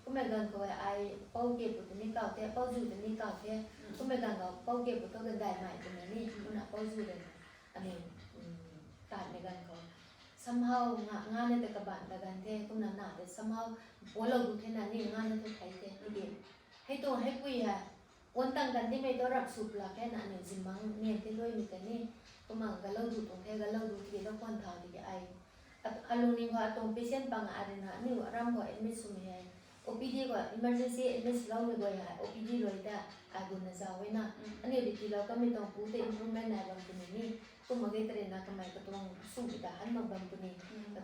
Kummei ganv khou hei ai pou ke pu ta ni kau the, pou zu ta ni kau the. Kummei ganv khou pou ke pu thu gandaimei twmei ni kumna pou zu rui aniw tatmei ganv khou somehow nga, nganv hei ta kabaanc ta ganv the kumna na tei somehow pualou gu the na ni nganv hei thu thei the tiki hei tuang heipui hei puan tang kan timei thu rap sw pla khe na aniw zimang nian the luaimei ta ni Kumna galou du tuang the, galou du tiki lou khwan thau tiki ai. Alungning khou atuang patient pang a rui na aniu aram khou admit swmei hei, O P D khou emergency admit swloumei guay hei O P D rui ta ai guna zau e na. Aniu di tiilou kamei tuang pu tei improvement nai bam puni ni. Kumna ge tei rui na kamei katuang swmei ta han mak bam puni.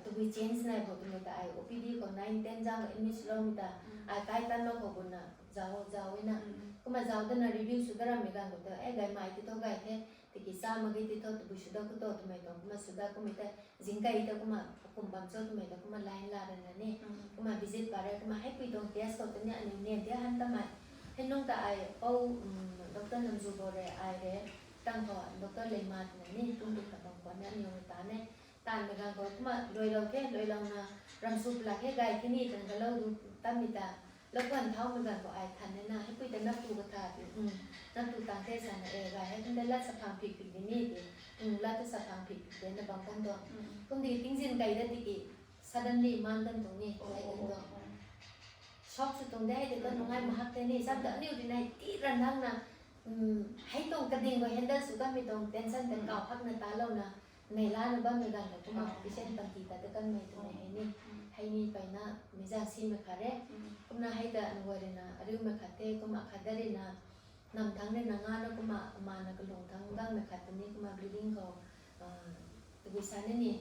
Tabui change nai bo twmei ta ai O P D khou nine ten zang admit swloumei ta ai kai tan lou khou guna zau zau e na. Kumna zau dana review sw da rammei ganv khou ta, e, gaymei tei thu gay the, tiki cha mak ge tei thu tabui sw da khou to twmei tuang kumna sw da kummei ta, zingkei ta kumna kum bam cho twmei ta kumna line la rana ni. Kumna visit pa re, kumna heipui tuang test khou ta ni aniu nian dia han tamei. Hei nung ta ai pou, doctor Namzu bo re, ai re, tang khou doctor Leima twna ni tung di khat bam khou ni aniu ta ne. Tanmei ganv khou kumna luailou the, luailouna ramsu pla khe gay the ni twna galou du tammei ta. Lou khwan thaumei ganv khou ai than e na, heipui ta nap tu katha ti, nap tu tang the sana e, gay hei kum de lat sa phang phik phik di ni ti, lat tu sa phang phik phik de na bam kan tuang. Kum di tingzin kai da tiki suddenly man kan tuang ni, ai kan tuang. Shock sw tuang de, hei tei kan nungai mahak the ni, sam ta aniu di nai ti ran hang na, hei tuang kading khou handle sw kanmei tuang tension ta kau hak na talouna, nei lana bammei ganv khou kumna patient panty ta ta kanmei twmei hei ni. Hei ni peyna meiza simei khat re. Kumna hei ta nguay rui na ariumei khat the, kumna khat da rui na nam thangc rui na ngana kumna mana kalung thangc gangmei khat ta ni kumna bleeding khou, tabui sa ni ni,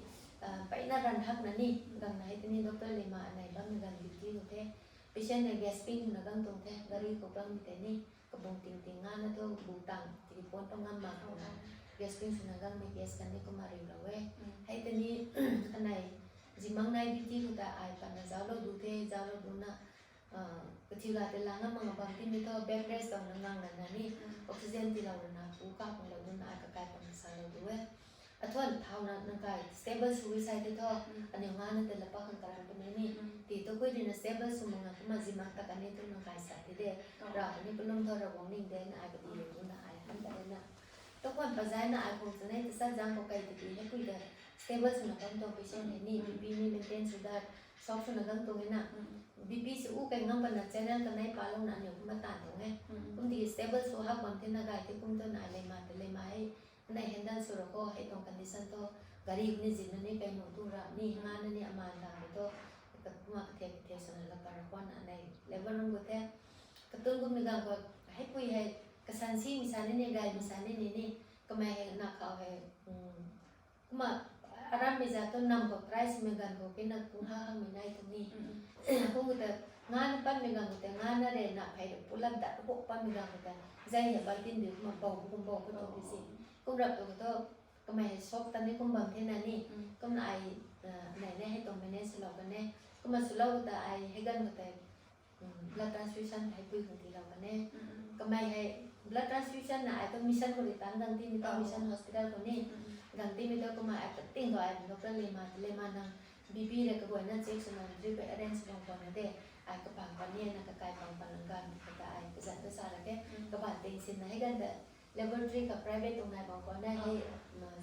peyna ran hak na ni, gangna hei ta ni doctor Leima anei bammei ganv duty khou the. Patient na gasping swna gang tuang the, gari khou gangmei tei ni. Kabung ting ting ngana thu bu tang tiki puan pa ngam mak twna gasping swna gangmei case khatni kumna riulou e. Hei ta ni, anei, zimang nai duty khou ta ai patna zauclou du the, zauclou duna, kathiu la tei la ngam mak bam timei thu bed rest tawna ngang lana ni, oxygen tiilou rana pu kakhunglou duna ai kakai patna salou du e. Athuan thauna nang kai stable sw e sai tei thu, aniu ngana tei la pa khang karan puni ni. Ti tu khui rina stable sw mak nga kumna zimang ta kani tu nang kai sa ti de. Rav ni kalum thu Ravguangc ning de na ai kadi le tuna ai han ta de na. Tu khwan pazai na ai khang chanei ta sat zang khou kai tiki heipui ta stable swna bam tuang patient hei ni, B P ni maintain sw dat, shock swna gang tuang e na. B P sw u kai ngam pana channel kanei palouna aniu kumna tan tuang e. Kum tiki stable sw hak bam thena gay tei kum tu na ai Leima tei Leima hei, anei handle sw ra khou hei tuang condition thu, gari ni zin na ni kai nu tu ra ni, ngana ni aman ra khou thu, kumna kathe kathe swna la para khwan anei level room khou the. Katun kummei ganv khou, heipui hei, kasan simei sa ni ni, gaymei sa ni ni ni, kamei hei na khou hei, kumna, arammei za tu nam khou try swmei ganv khou kena kung ha hangmei nai tu ni. Kum khou ta, ngana patmei ganv khou ta, ngana re na phey rui pulap dat hok patmei ganv khou ta, zai hei baltin dui kumna bou kum bou khou tuang di si. Kum rap tu khou thu, kamei hei shock ta ni kum bam thena ni. Kumna ai, nei ne hei tuang manage swlou kan e. Kumna swlou khou ta ai hei ganv khou tei, blood transfusion heipui khang tiilou kan e. Kamei hei blood transfusion na ai tu mission khou rui tan gang timei tu mission hospital khou ni. Gang timei tu kumna ai pating khou ai doctor Leima, Leima nang B P rei kaguayna check swna drip arrange bam khwan na de. Ai kapang pan ni na kakai pang pan lang gan khou ta ai kazan ta sa ra ke. Kaban ting sinna hei ganv ta laboratory kha private tuang nai bam khwan na hei,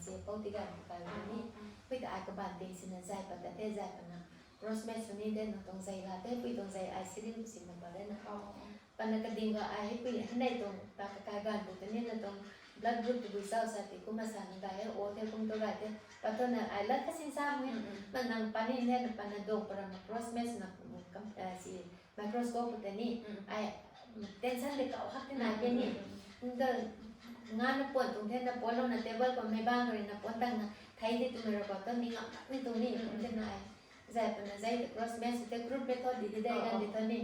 si pou ti gan kakai khou ni. Pui ta ai kaban ting sinna zai pat ta the, zai pana cross match sw ni de, nang tuang zai la the, pui tuang zai ai syringe sinna pat de na. Pana kading khou ai hei pui hanei tuang ta kakai ganv bu ta ni na tuang blood group tabui chau sa ti kumna sa na gay hei o the kum tu gay the. Pat thu na ai lat kasin sa mei. Na nang pan ni ne na pana dong para ma cross match na, si microscope ta ni. Ai tension de kau hak the na ke ni. Nda ngana puan tuang the na puanlouna table khou mei bang rui na puan tang na thei di twmei ra khou tu ni ngam ni tuang ni kum the na ai. Zai pana zai ta cross match sw the crude method di di de gan di thu ni.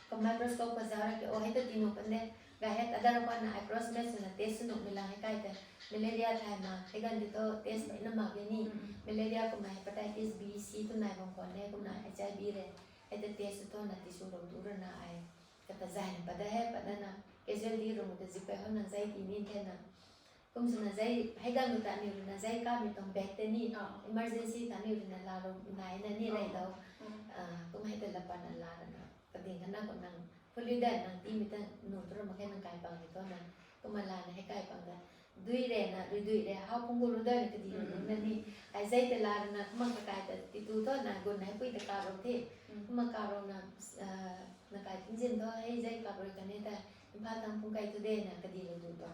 Kum microscope khou zau ra ke o hei tu tinu pan de. Gay hei ta dar khwan na ai cross match swna test sw nuhmei lang hei kai ta malaria thay mak hei gan di thu test mei na mak e ni. Malaria kumna hepatitis B, C tu nai bam khwan e, kumna H I V re. Hei ta test sw thona tiswlou tu rana ai. Kata zai na pat da hei pat da na casualty room ta zip kai hou nang zai ti ni the na. Kum swna zai hei ganv khou ta aniu rui na zai kamei tuang bag tei ni, emergency ta aniu rui na laalou nai na ni rey dou. Kum hei ta la pana la rana kading khana khou nang fully dead nang timei ta nu tu ra mak khe nang kai pang ni thu na. Kumna lana hei kai pang ta dui re na, rui dui re, hau phung gu rui dui na kadi rui na ni. Ai zai ta la rana kumna kakai ta titu thu na gun hei pui ta karou the. Kumna karouna, na kai tingzin thu hei zai karou kan e ta. Imphal thang phungkai thu de na kadi lou du to.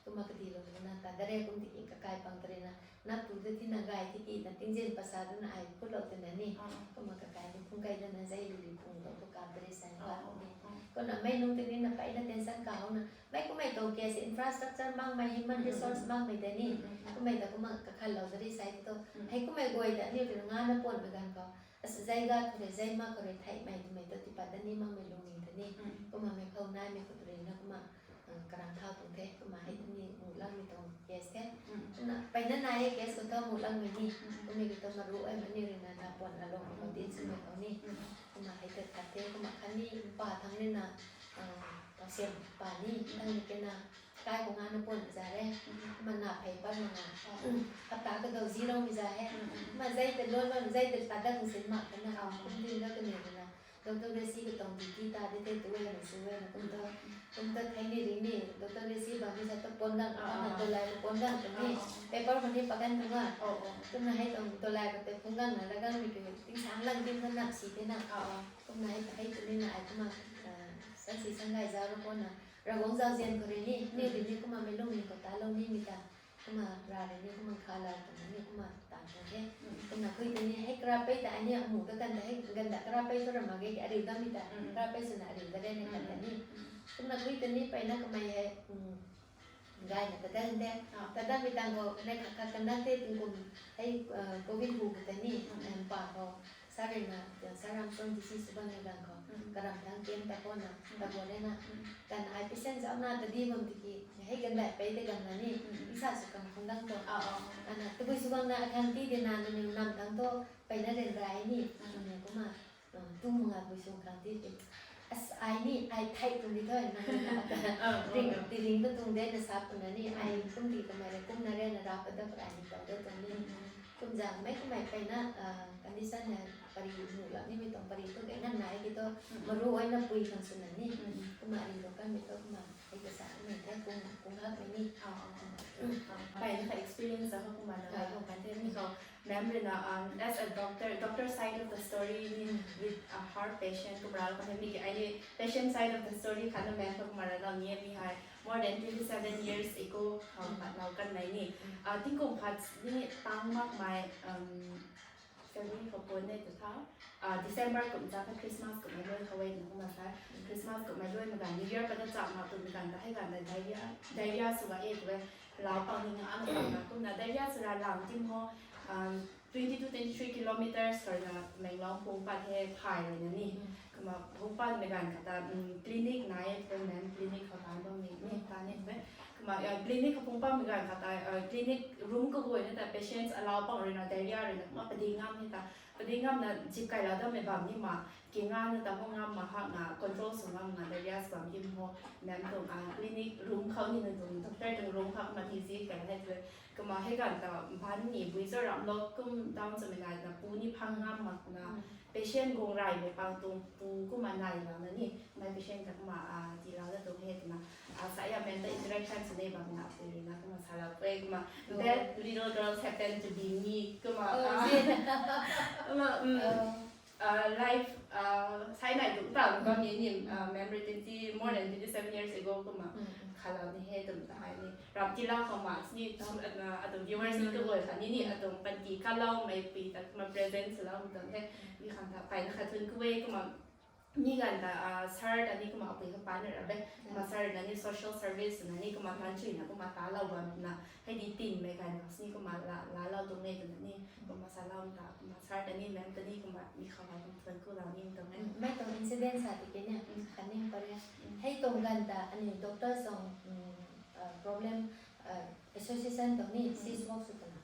Kumna kadi lou tu na ta dare kum tiki kakai pang tare na nap tu de thi na gai thi ki na tingzin pasa du na ai put lou tu na ni. Kumna kakai ni phungkai da na zai lu ri phung lou tu ka dare sai ba ni. Kumna mei nung tini na pai na tension ka hou na mei kumei to case infrastructure mang mei human resource mang mei de ni. Kumei ta kumna kakhan lou dare sai to. Hei kumei guay da ni tu nga na pon mei gan ko. As zai ga khou rui zai ma khou rui thei mei tu mei to tipat da ni mang mei lung ni ta ni. Kumna mei khou nai mei khou tu rui na kumna karang thau tuang the, kumna hei tini mu lang mei tuang case the. Kumna pai na nai e case khou ta mu lang mei ni. Kumna ki to maru ai mani rui na na pon along khou tin sw mei khou ni. Kumna hei tat tat the, kumna khan ni pa thang ni na, tau siam pa ni, thang ni ke na, kai khou nga na pon za re. Kumna na phei pat ma nga. Hapta ka dou zero mi za he. Kumna zai te lon lon, zai te tat da kung sin ma ka na. Kum din ga ka ni na. Doctor Gracie ka tong duty ta de te tu e na su e na kum to. Kum to thei ni ri ni, Doctor Gracie bang ni sa to pon gang, na to lai ko pon gang to ni. Paper mani pakan tu nga. Kumna hei tong to lai ko te pon gang na la gang mi ke ting sang lang dim na nap si te na. Kumna hei hei tu ni na ai kumna, san si sang gai zau ro ko na. Ravguangc zauzian khou rui ni, ni rui ni kumna mei lung ni khou ta lou ni mi ta. Kumna ra rui ni kumna kha lou ta ni kumna tan ta the. Kumna khui ta ni hei kara pei ta ai ni amu ta kan ta hei ganda kara pei thu ra ma ge ariu da mi ta. Kara pei swna ariu da re ni kan ta ni. Kumna khui ta ni pei na kamei hei, gai na ta dan de. Ta dan mi tang khou nai kha kha kan na te tingkum hei, covid hu ta ni, pa khou. Sa rui na, sa ram song D C sw bam ni gang khou. Karam thang kem ta khou na, ta khou le na. Kan ai patient zau na ta di bam tiki, hei gan dai pei te gang na ni, isa sw kam khang gang to. Ana, tabui sw gang na athang ti de na, nangniw nam thang to, pei na ren rai ni, nangniw kumna, tu manga bui sw khang ti te. As ai ni, ai thei kum di thoi, nang na ata, ring, ti ring ba tung de na sa kum na ni, ai kum di kamei le kum na re na ra pa da pa ai ni tau de tung ni. Kum zang mei kumei pei na, condition na pari mu lak ni mei tuang pari tu kei ngan nai ki to, maru ai na pui khang sw na ni. Kumna ri lo kan mei to kumna, hei ka sa mei the kum, kum hak mei ni. Pai na kha experience a khou kumna na pai khou kan the mi khou. Ma'am rui na, as a doctor, doctor side of the story ni, with a heart patient kumna ra lo kan the mi ki ai ni patient side of the story khat na ma'am khou kumna ra lo ni mi hei. More than twenty seven years ago, khou khat lou kan mei ni. Tingkum khat ni tang mak mei, February khou pon nei tu tha. December kum cha kha Christmas kummei luai khou e na kumna sa. Christmas kummei luai magan New Year pa ta chak ma tu magan ta hei gan ta diarrhea, diarrhea sw ga e tu e. Lau pang ni nga na pang na kumna diarrhea sw ra lang tim ho. Twenty to twenty three kilometers khou na Menglong phung pat he phai rui na ni. Kumna phung pat mei gan khat ta, clinic nai e, ma'am clinic khou tan bam ni, ni tan ni e. Kumna clinic khou phung pat mei gan khat ta, clinic room kaguay na ta patients alau pang rui na diarrhea rui na kumna padi ngam he ta. Padi ngam na zip kai la dam mei bam ni ma, ki nga na ta ho ngam ma hak na control sw ngam na diarrhea sw bam tim ho, ma'am tuang clinic room khou ni na tuang doctor tuang room khou kumna ti zip kai he tu. Kumna hei gan ta ban ni bui zo ram lo kum down swmei nai na pu ni phang ngam mak na, patient guang rai mei pang tuang pu kumna nai la na ni, mei patient ta kumna, ti lau na tuang he twna, sa ya ma'am ta interaction sw nei bam na pu rui na kumna sa la pui kumna, that little girls happen to be me kumna, kumna, life, sai nai tu ta bam ni ni, ma'am rui twenty, more than twenty seven years ago kumna, khalou ni he twna ta ai ni. Ram ti la khou ma, sini, atuang viewers ni kaguay kha ni ni, atuang panty kalou mei pui ta kumna present swlou tuang the. Mi khang ta pai na kha thun kaguay kumna, mi gan ta, sir ta ni kumna apui kha pai na ra be. Kumna sir na ni social service na ni kumna tan chui na kumna ta lou bam na. Hei di tin mei gan khou sini kumna la, la lou tuang e twna ni. Kumna sa lou ta, kumna sir ta ni ma'am ta ni kumna mi khou la kumna thun ku lou ni tuang e. Mei tuang incident sa tiki ni, khatni pare. Hei tuang gan ta, ani doctor tuang, problem, association tuang ni, sis work sw twna.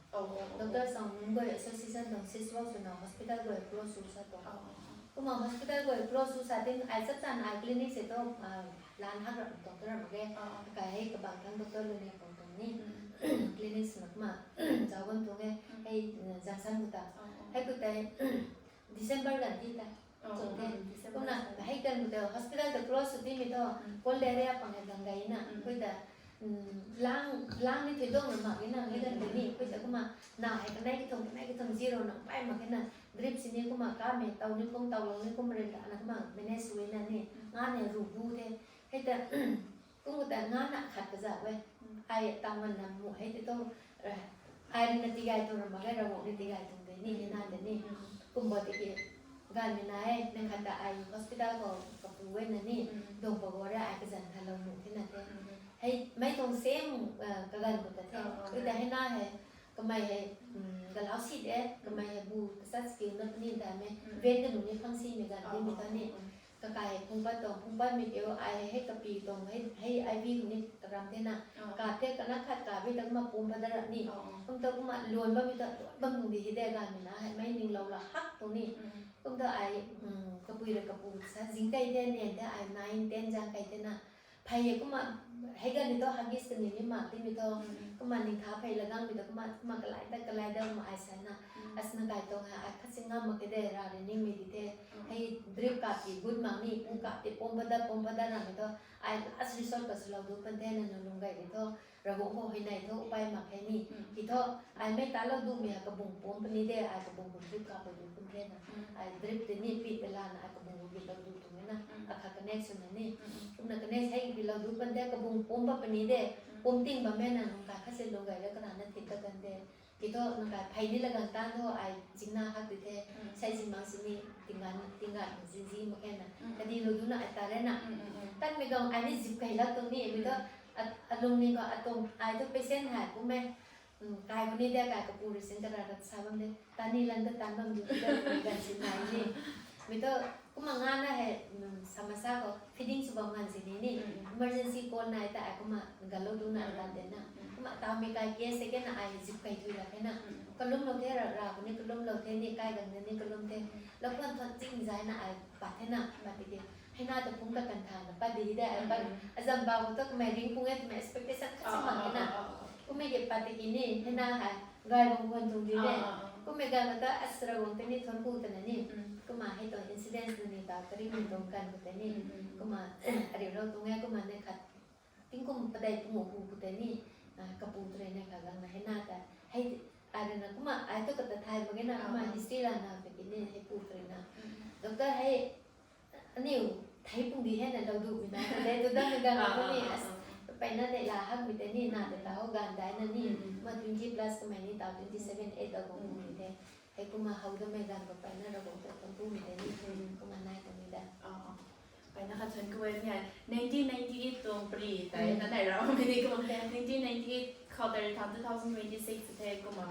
Doctor tuang nunc guay association tuang sis work swna hospital guay close sw sa tuang. Kumna hospital guay close sw sa tin, ai chap chan ai clinic se tu, lan hak ra doctor mak ge. Kai hei kabang thang doctor lu ni pang tuang ni. Clinic swna kumna, zauc bam tuang e, hei, Jangsan khou ta. Hei khou tei, December gan ti ta. Kumna, hei kan khou ta hospital ta close sw timei thu, cold area pang hei gang gay na, khui ta, lang, lang ni thui dong na mak na, hei kan khou ni, khui ta kumna, na hei kanei kathum, kanei kathum zero na, pai mak na, drip sini kumna, kamei, taw ni kum, taw lou ni kum, rin ta na kumna, manage sw na ni, nga ni ru bu the, hei ta, Kum ta ngana khat kaza e. Ai taman na mu hei ti to, ai rui na tigay tuang ra mak ge, Ravguangc rui tigay tuang de ni, ni na de ni. Kumba tiki ganv ni na e, na khat ta ai hospital khou kapu e na ni, dong pa go ra ai kazan khat lou mu the na the. Hei mei tuang same kaganv khou ta the. Ui ta hei na hei, kamei hei galau si de, kamei hei bu kasa skill na puni da me, ven ka nu ni phang si me ganv ni mi ta ni. Kakai hei phungpat tuang, phungpat mi teu ai hei kapi tuang, hei, hei I V ni karam the na. Ka the kana khat ka bi ta kumna pum pa da ra ni. Kum ta kumna luan bam mi ta, luan bam nung di hi de ganv ni na, hei mei ninglou la hak tuang ni. Kum ta ai, kapui ra kapu sa zing kai the, nian the ai nine, ten zang kai the na. Phey e kumna, hei ganv ni to Huggies kani ni mak ti mi to. Kumna ning tha phey la gang mi to kumna, kumna kalai ta, kalai da kumna ai sa na. As na kai tuang hei, ai khat si ngam mak ke de ra ri ning mi di the. Hei drip kap ti gut mak ni, pum kap ti pum pa da, pum pa da ra mi to. Ai last resort ka swlou du pan the na nu lung gay di tho. Ravguangc khou hei nai tho, upai mak hei ni. Ki tho, ai mei talou du mi hei kabung pum puni de, ai kabung khou drip kap du pun the na. Ai drip ti ni pi ta la na, ai kabung khou gitlou du tuang e na. Akhat connect sw na ni. Kumna connect hei gitlou du pan de, kabung pum pa puni de. Pum ting bam e na, nung kai khat si lung gay la kana na thip ta kan de. Ki tho, nung kai phey ni la gang tan tho, ai zingna hak di the. Sai zing mang si ni, tinggan, tinggan, zing zing mak e na. Kadi lou du na, ai ta re na. Tan mi gang, ai ni zip kai la tuang ni, mi to, alung ni khou, atuang, ai to patient hei, kum e. Kai khou ni de, kai kapu rui sin kara rat sa bam de. Tan ni lan ta tan bam du, gan si nai ni. Mi to, kumna ngana hei, samasa khou, feeding sw bam ngan si ni ni. Emergency call nai ta, ai kumna, galou du na, lat de na. Kumna tau mi kai case ke na, ai zip kai thui la the na. Kalum lou the ra, ra khou ni kalum lou the ni, kai gang de ni kalum the. Lou khwan thon ching zai na, ai pat the na, pat tiki. Hei na ta pum ka kan tha na, pat di de, ai pat. Azam ba khou to kamei ring pung e, kamei expectation khat si mak e na. Kummei ki pat tiki ni, hei na hei, gay bam khwan tuang di de. Kummei gay ma ta, as Ravguangc tei ni thuanc ku ta na ni. Kumna hei tuang incidents na ni ta, karing ni tuang kan khou tei ni. Kumna, ariulou tuang e, kumna na khat. Tingkum padeih pung hu khou tei ni, kapu tei rui na kha gang na hei na ta. Hei, ai rui na kumna, ai tu kata thay mak ge na, kumna history la na, tiki ni, hei pu tei rui na. Doctor hei, aniu, thei pung di hei na lou du mi na, de tu dam mi gang khou ni, as, mpeyna tei la hak mi tei ni, na tei ta hou ganv dai na ni, kumna twenty plus kamei ni ta, twenty seven, eight ta bam mi the. Hei kumna how dammei ganv khou mpeyna Ravguangc ta thuanc ku mi tei ni, kumna nai ta mi da. Mpeyna khat thuanc ku e ni, nineteen ninety eight tuang pri tei, na nai ra mi ni kumna, nineteen ninety eight khou tei rui thang two thousand twenty six the kumna,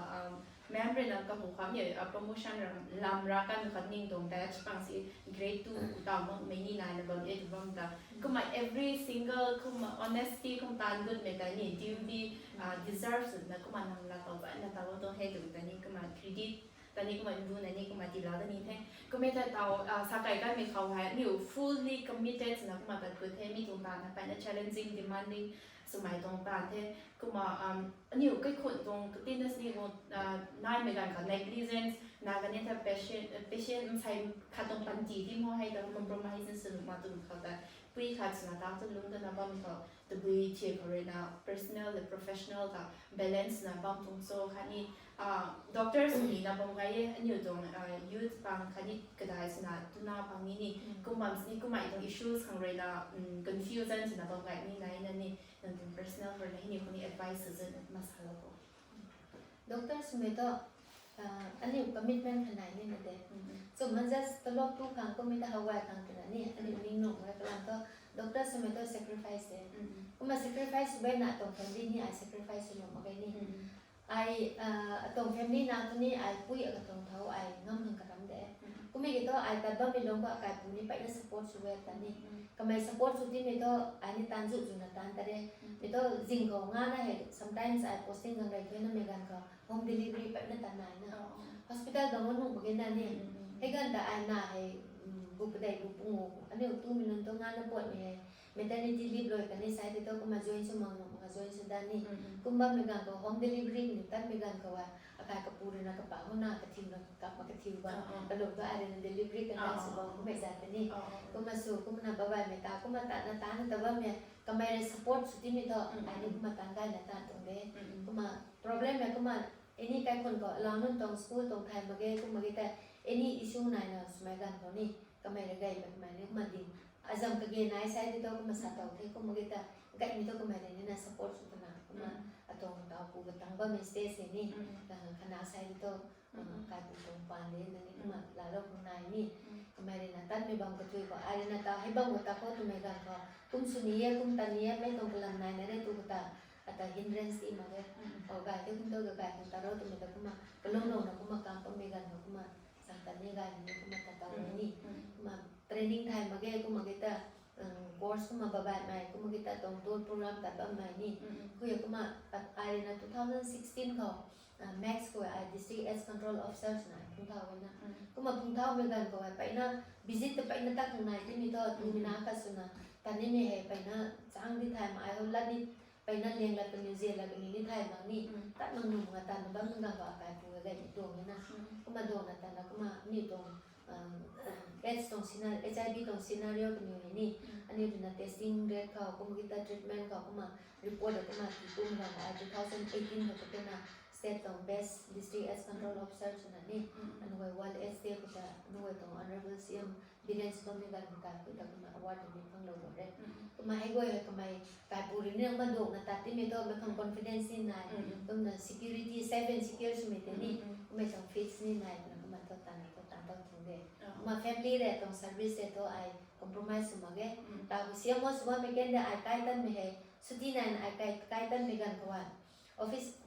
ma'am rui na kahu kham ni, promotion ram, lam ra kan khat ning tuang tei, chipang si grade two ta makmei ni nai na bam e tu bam ta. Kumna every single, kumna honesty, kumna taanv gutmei ta ni, duty, deserve sw na kumna nang la taw zai na taw tuang hei tu ta ni, kumna credit ta ni kumna ndu na ni kumna tiilou ta ni the. Kummei ta taw, sa kai kanmei khou hei, aniu fully committed swna kumna tat gut the, mi tuang taanv hei mpeyna challenging, demanding swmei tuang taanv the. Kumna, aniu kaikhun tuang katinna sini khou, naimei ganv khou negligence, na kani ta patient, patient nsei khat tuang panty ti mo hei ta compromise sw nuh mak tu khou ta, pui khat swna ta tu lung ta na bam khou, tabui thia khou rui na personal le professional ta balance na bam tuang cho khatni, doctors ni na bam gay e, aniu tuang, youth pang khatni kadai swna tuna pang ni ni, kum bam sini kummei tuang issues khang rui na, confusion swna bam gay ni nai na ni, nang tuang personal khou rui na hei ni khou ni advice sw zun na kumna salou kho. Doctor swmei tu, aniu commitment kha nai ni na de. Chum man just talop tu khang kummei ta how gay khang twna ni, aniu ning nung e kalam tu, doctor swmei tu sacrifice de. Kumna sacrifice sw beyna atuang family ni ai sacrifice sw lou mak ge ni. Ai, atuang family na tu ni ai pui akatuang thau ai ngam khang karam de. Kummei ki tu ai tat bammei lung khou akaipu ni mpeyna support sw e ta ni. Kamei support sw timei tu ai ni taanv zu zuna taanv ta re. Mi tu zing khou ngana hei sometimes ai posting gang rey thuinamei ganv khou home delivery mpeyna tat nai na. Hospital bang nuh mak ge na ni. Hei ganv ta ai na hei, bu padeih bu pung o, aniu tumei nunc tu ngana puatmei hei maternity leave lui kani sai tei tu kumna join sw mak nuh mak ka join sw dan ni. Kum bammei ganv khou home delivery ni tatmei ganv khou a, akai kapu rui na kapa hou na kathiu na kap mak kathiu bam. Kalung tu ai rui na delivery conduct sw bam kummei zat ta ni. Kumna sw, kumna babaimei ta, kumna tatna taanv ta bammei, kamei rui support sw timei tu, ai ni kumna taanv gayna taanv tuang de. Kumna problem e kumna, any kaikhun khou alou nunc tuang school tuang thay mak ge, kum mak ge ta, any issue naina swmei ganv khou ni, kamei rui gay mak kamei ni kumna ding. Azam kage nai sai tei tu kumna sa tow the, kum mak ge ta, Gaymei thu kamei rui ni na support sw twna kumna atuang tau pu katang bammei stage hei ni, khana sai di thu, kaipu tuang paan de na ni kumna laalou khang nai ni. Kamei rui na tanmei bam kathui khou, ai rui na tau hei bam khou ta khou twmei ganv khou kum sw ni e, kum tan ni e, mei tuang kalam nai na re tu khou ta, ata hindrance ti mak e. O gay the kum tu gay khang ta ro twmei ta kumna kalumlou na kumna kam pammei ganv khou kumna sang tan ni gay ni kumna ta tau ni. Kumna training thay mak ge, kumna ki ta course kumna babaihmei, kumna ki ta tuang tour program tat bammei ni. Khuya kumna ai rui na two thousand sixteen khou, max khou ai District AIDS Control Officer swna phungthau e na. Kumna phungthaumei ganv khou hei peyna visit ta peyna tat khang nai timei thu, tumei na khat swna, tan nimei hei peyna chang di thay mak, ai hou lat ni, peyna liang lat kaniw, zia lat kaniw ni thay mak ni, tat mak nu mak tan bam ganv khou kaipu e gaymei tuang e na. Kumna duangna tana kumna aniu tuang AIDS tuang scenario, HIV tuang scenario kaniw hei ni, aniu rui na testing rate khou, kumna ki ta treatment khou, kumna report kumna ti kum ganv khou ai two thousand eighteen khou tu na state tuang best District AIDS Control Officer swna ni, anguay World AIDS Day khou ta anguay tuang Honourable C M Biren Sibam ni ganv khou ta khou ta kumna award ni phanglou lou re. Kumna hei guay hei kamei kaipu rui ni kumna duangna tat timei thu mei khang confidence ni nai, kumna security, safe and secure swmei tei ni, kummei tuang fees ni nai twna kumna thu tanna thu tan tau tuang de. Kumna family rui tuang service rui thu ai compromise sw mak ge. Tau C M O sw bammei kan de ai kai tanmei hei, suti naina ai kai, kai tanmei ganv khou a, office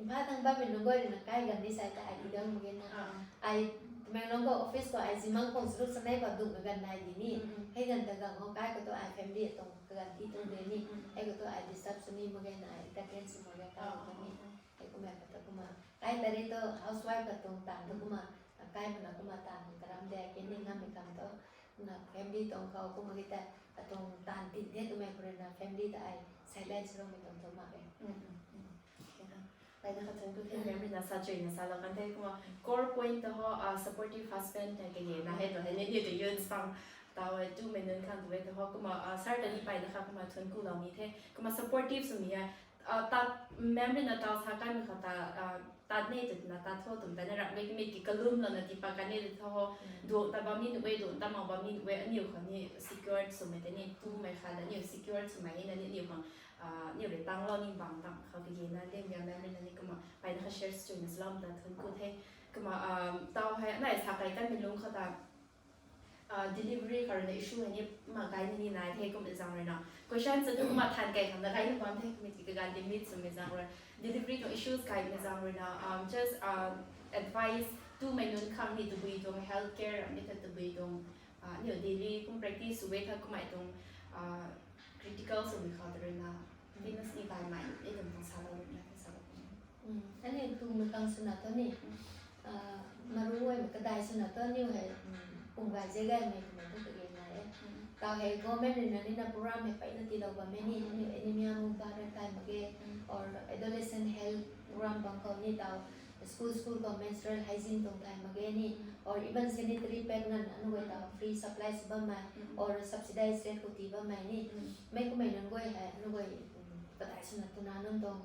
Imphal thang bammei nunc guay rui na kai ganv ni sai ta ai ti dang mak ge na. Ai Tamenglong khou office khou ai zimang khang charuk sanei khou dungmei ganv nai di ni. Hei ganv ta ganv khou kai khou tu ai family tuang kaganv ti tuang de ni. Hei khou tu ai disturb sw ni mak ge na, ai entertain sw mak ge kai khou tu ni. Hei kummei khou ta kumna kai ta ri tu housewife khat tuang taanv tu kumna kai mana kumna taanv karam de, kandih ngammei khang tu. Na family tuang khou kumna ki ta atuang taanv tin the twmei khou rui na family ta ai silence roumei tuang thu mak e. Mpeyna khat thun ku the, mem rui na sa chuina salou kan the kumna core point ta ho, supportive husband hei kage na hei tu hei ni ni tu youth pang tau e, tumei nunc khang tu e ta ho kumna sir ta ni mpeyna khat kumna thun kulou ni the kumna supportive swmei hei, tat, mem rui na tau sa kanmei khou ta, tat ni twna tat tho twmei ta ni rak mei kamei ki kalumlouna tiipat kan ni tho ho, duang ta bam ni nuh e, duang ta mak bam ni nuh e, aniu khou ni secured swmei tei ni tumei khat la aniu secured swmei na ni aniu khang, aniu rui tanglou ni bang tang khou kage na de, mem rui na ni kumna mpeyna khat share swna salou ta thun ku the. Kumna tau hei nai sa kai kanmei lungc khou ta delivery khou rui na issue hei ni mak gay ni ni nai the kumna zaeng rui na. Question sa tu kumna than kai khang na gay ni bam the, kamei ki kaganv limit swmei zaeng rui. Delivery tuang issues kaimei zaeng rui na, just advice tumei nunc khang ni tabui tuang healthcare ram ni khat tabui tuang, aniu daily kum practice sw e tha kummei tuang critical swmei khou ta rui na. Fitness ni baihmei ni tuang tuang salou rui na salou. Aniu tumei khang swna thu ni, maruaimei kadai swna thu aniu hei pum gay ze gaymei twmei thu kage nai e. Tau hei government rui na ni na program hei mpeyna tiilou bammei ni, aniu anemia mung ba rei thay mak ge, or adolescent health program bang khou ni tau school school khou menstrual hygiene tuang thay mak ge ni, or even sanitary pad nganv anu guay tau free supply sw bammei, or subsidized rate khou tii bammei ni. Mei kummei nunc guay hei anu guay kadai swna twna nunc tuang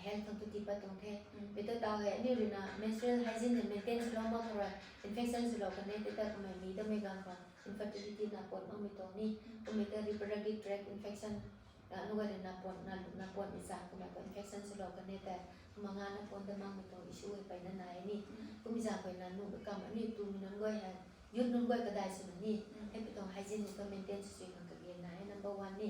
health khang tu tii pat tuang the. Mei tu tau hei aniu rui na menstrual hygiene hei maintain swlou mak khou rui infection swlou kan e tei ta kamei mi tamei ganv khou infertility na puan makmei tuang ni, kummei ta reproductive tract infection, anu guay rui na puan, na puanmei zaeng kummei khou infection swlou kan e tei, kumna nga na puan ta makmei tuang issue hei mpeyna nai ni. Kummei zaeng khou na nu kam aniu tumei nunc guay hei youth nunc guay kadai swna ni, hei pi tuang hygiene ni tu maintain sw sw khang kage nai e, number one ni.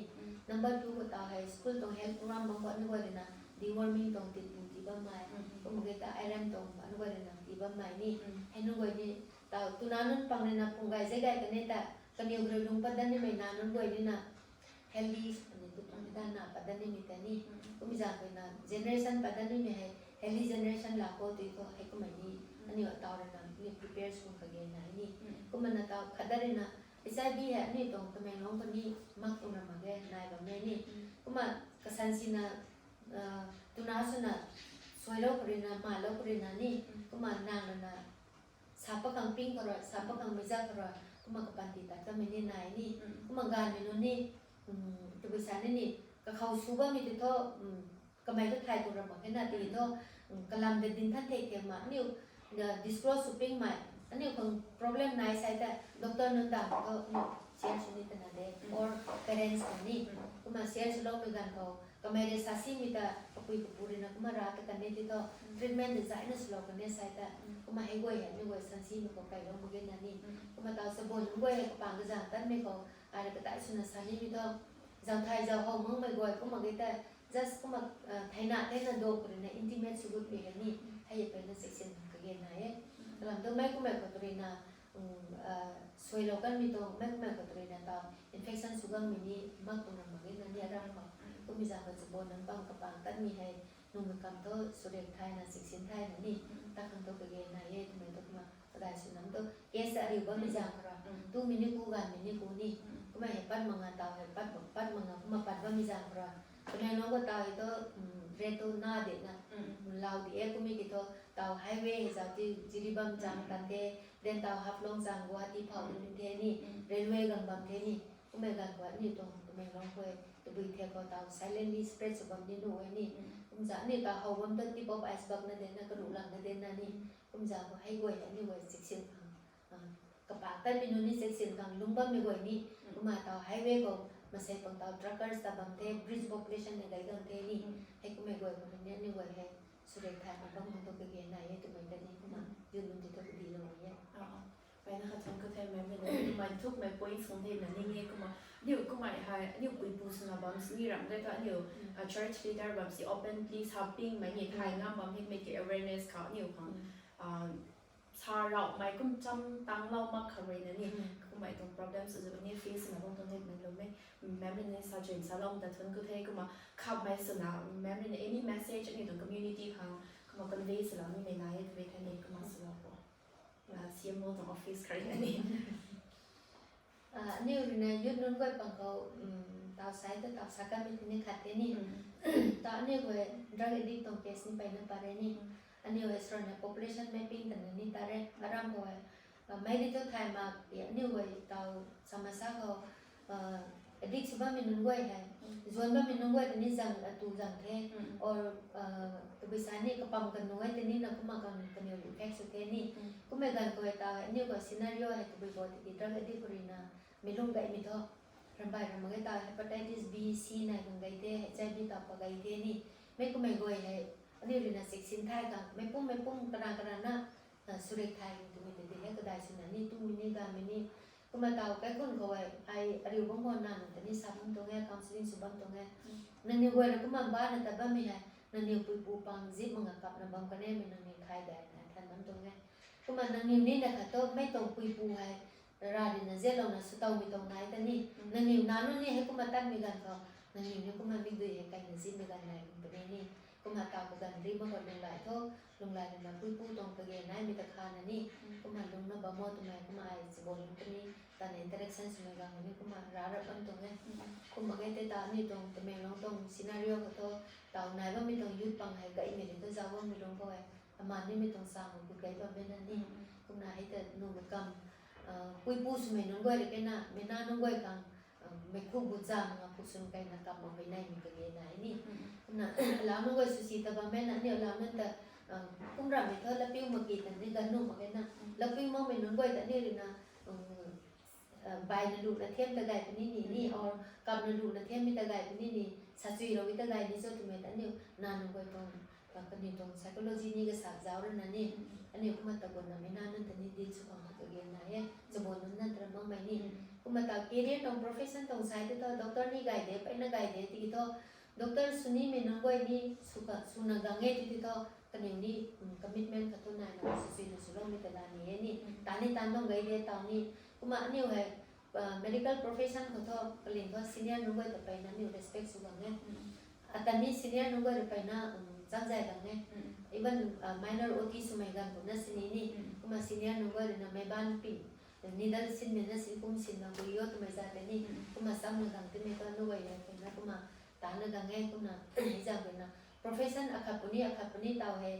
Number two khou tau hei school tuang health program bang khou anu guay rui na deworming tuang tit pung tii bammei, kummei ki ta iron tuang anu guay rui na tii bammei ni. Hei nunc guay ni tau twna nunc pang rui na pum gay ze gay kan e ta, kaniw rui lung pat dat nimei na nunc guay ni na healthy ani tu pum ta na pat dat nimei ta ni. Kummei zaeng khou na generation pat dat nimei hei healthy generation laa khou tui khou hei kummei ni aniu tau rui na ni prepare sw khang kage nai ni. Kumna tau khat dat rui na HIV hei aniu tuang Tamenglong khou ni mak tuang ra mak ge, nai bammei ni. Kumna kasan sina twna swna suailou khou rui na, malou khou rui na ni, kumna nang rui na sa pakhang ping khou rui, sa pakhang meiza khou rui, kumna kapanty tat kamei ni nai ni. Kumna gaanvmei nunc ni, tabui sa ni ni, kakhou sw bammei tei thu, kamei thu thay tu ra mak khe na tei thu, kalam ta dinc than thek thek ma aniu disclose sw pingmei, aniu khang problem nai sai ta doctor nunc ta thu aniu share sw ni twna de, or parents khou ni. Kumna share swloumei ganv khou kamei rui sa simei ta kapui kapu rui na kumna ra ta kan ni ti thu, treatment design na swlou kan ni sai ta. Kumna hei guay hei mi guay san simei khou kailou mak ge na ni. Kumna taw sabon nunc guay hei kapang kazang tanmei khou, ai rui kadai swna sa nimei thu, zau thay zau how makmei guay kumna ge ta, just kumna theina theina do khou rui na intimate sw gut pui hei ni, hei e peyna section kage na e. Kalam tu mei kummei khou tu rui na suailou kanmei tuang, mei kummei khou tu rui na taw infection sw gangmei ni mak tuang ram mak ge na ni aram khou. Kummei zang khou chabon nunc bam kapang tanmei hei, nungmei kam thu surek thayna, section thayna ni, ta khang thu kage na e twmei tu kumna kadai sw nam tu case ariu bammei zang khou ra, tumei ni ku, ganvmei ni ku ni. Kumna hei pat manga taw hei pat, pat manga kumna pat bammei zang khou ra, Tamenglong khou taw hei thu, ret tu na de na, lau di e kummei ki thu, taw highway hei zau ti Jiribam chang tan the, then taw Haflong chang Guwahati phau ni the ni, railway gang bam the ni. Kummei ganv khou aniu tuang Tamenglong khou tabui the khou taw silently spread sw bam ni nuh e ni. Kumza aniu taw how bam tu tip of iceberg na de na, karuh lang na de na ni. Kumza khou hei guay aniu guay section khang, kapak tanmei nunc ni section khang lung bammei guay ni. Kumna taw highway khou masei pang taw truckers ta bam the, bridge population na gay gang the ni. Hei kummei guay khou ni aniu guay hei surek thayna bam khang tu kage na e twmei ta ni kumna youth nunc ti thu kadilou e. Peyna khat thun khou the, mei mei na kumna thukmei points khang the na ning e. Kumna aniu kummei hei aniu puipu swna bam sini ram de thu aniu church leader bam si openly sapingmei ni thay ngam bam hei mei ki awareness khou aniu khang sa raumei kum cham tanglou mak khang rui na ni, kummei tuang problem sw zu ni face na bam tuang the mei lou mei. Mei mei ni sa chin salou ta thun khou the kumna khammei swna mei mei na any message aniu tuang community khang kumna convey swlou nimei na e twmei the ni kumna swlou po. C M O tuang office khou rui na ni. Aniu rui na youth nunc guay pang khou, taw sai ta taw sa kanmei tini khat the ni. Taw aniu guay drug addict tuang case ni peyna pat re ni. Aniu hei srona population mapping twna ni tat re. Aram khou hei, mei ni thu thay mak, aniu guay taw samasa khou, addict sw bammei nunc guay hei, zuan bammei nunc guay ta ni zang, atu zang the, or tabui sa ni kapam kan nunc guay ta ni na kumna kan kaniw effect sw the ni. Kummei ganv khou hei taw hei aniu guay scenario hei tabui bo tiki drug addict khou rui na mei lung gaymei thu, rambai ram mak ge taw hepatitis B, C nai khang gay the, H I V taw pa gay the ni. Mei kummei guay hei aniu rui na section thay khang mei pum mei pum kana kana na surek thay twmei tei di hei kadai swna ni tumei ni ganvmei ni. Kumna taw kaikhun khou hei ai ariu bam khou na nunc ta ni sa bam tuang e, counselling sw bam tuang e. Nangniw guay rui kumna bana tat bammei hei nangniw puipu pang zip manga kapna bam kan e, mei nangniw thay dai na than bam tuang e. Kumna nangniw ni na khat thu mei tuang puipu hei ra rui na zianlouna sw towmei tuang nai ta ni. Nangniw nac nunc ni hei kumna tatmei ganv khou nangniw ni kumna mikdui hei kaina zipmei ganv nai kum puni ni. Kumna taw kaganv ri mak khou lunghlaic thu, lunghlaic rui na puipu tuang kage naimei ta kha na ni. Kumna lungna bam o twmei kumna ai chabon nunc ta ni tana interaction swmei ganv ni kumna ra rap bam tuang e. Kumna ge tei taw aniu tuang Tamenglong tuang scenario khou thu, taw nai bammei tuang youth pang hei gaymei rui thu zauc bammei lung khou hei aman nimei tuang sa mak gut gay bammei na ni. Kumna hei ta nunc kam puipu swmei nunc guay rui kena mei nac nunc guay khang mei khu bu zam nga phu swn kaina kam mak hei naimei kage nai ni. Kumna alau nunc guay swsi ta bammei na aniu alau nunc ta kum rammei thu lapiu mak ki ta ni ganv nuh mak kena, lapiu makmei nunc guay ta ni rui na baina luna thiam ta gay puni ni ni, or kapna luna thiammei ta gay puni ni, sa chuilou e ta gay ni cho twmei ta aniu nac nunc guay tuang kaniw tuang psychology ni kasa zauc rui na ni. Aniu kumna tagunna mei nac nunc ta ni deal sw khang kage nai e, chabon nunc na tara makmei ni. Kumna taw career tuang profession tuang sai tei thu doctor ni gay de, peyna gay de tiki thu doctor sw nimei nunc guay ni sw ka, swna gang e tiki thu kaniw ni commitment khat thu naina swsuina swloumei ta la ni e ni. Tan ni tan bam gay de taw ni. Kumna aniu hei medical profession khou thu kaling thu senior nunc guay ta peyna aniu respect sw gang e. Ata ni senior nunc guay rui peyna changzay gang e. Even minor O T swmei ganv kumna sini ni. Kumna senior nunc guay rui na meic ban ping needle sinmei na sin kum sinna kuri o twmei zat tei ni. Kumna samna gang timei thu nunc guay rui peyna kumna tanna gang e. Kumna hei zang rui na profession akhat puni akhat puni taw hei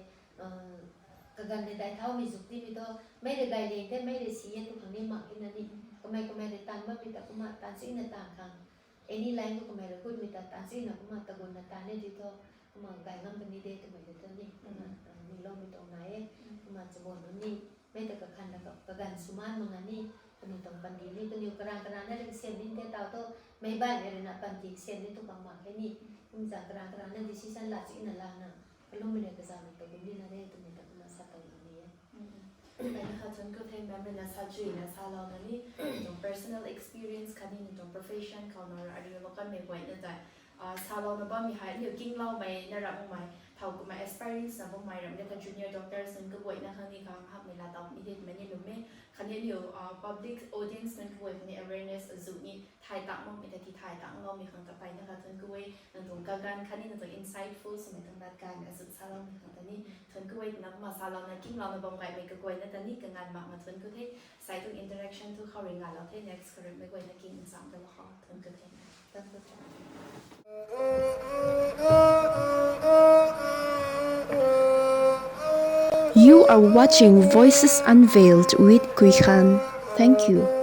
kaganv ni dai thaumei zuk timei thu, mei rui gay leng the, mei rui si e tu khang ni mak kina ni. Kamei kamei rui tan bammei ta kumna tan chuina tan khang, any line khou kamei rui gutmei ta tan chuina kumna tagunna tan e ti thu, kumna gay ngam puni de twmei ta thu ni. Kumna miloumei tuang nai e. Kumna chabon nunc ni mei ta kakhan ta kaganv swmaan mak nga ni. Kaniw tuang panty ni kaniw karang karang na ring sian ni te tau tu, mei baihmei rui na panty sian ni tu bang mak khe ni. Kum za karang karang na decision la chuna lana, kalummei le kazanmei tu kum ni na de twmei ta kumna sa tau ni e. Kani kha thuan ku the, mei na sa chui na sa lou na ni, tuang personal experience khatni tuang profession khou na ariu lou kanmei guay na tei, ah, sa lou na bammei hei aniu kingloumei na ramhmei, thau kumna aspirants na bammei ram de tha junior doctors nunc kaguayna khang ni khang hakmei la tau mi de mei ni lum e. Khatni aniu, ah, public audience nunc kaguay khang ni awareness azu ni thay tang makmei ta ti thay tang loumei khang ta peyna kha thuan ku e. Nang tuang kaganv khatni nang tuang insightful swmei tuang lat ganv azu sa loumei khang ta ni thuan ku e. Twna kumna sa lou na kinglou na bam gaymei kaguayna ta ni kanganv mak na thuan ku the. Sai tuang interaction thu khou rui ngalou the, next kha rui mei guayna king nsam ta lou khou thuan ku the. You are watching Voices Unveiled with Kui Khan. Thank you.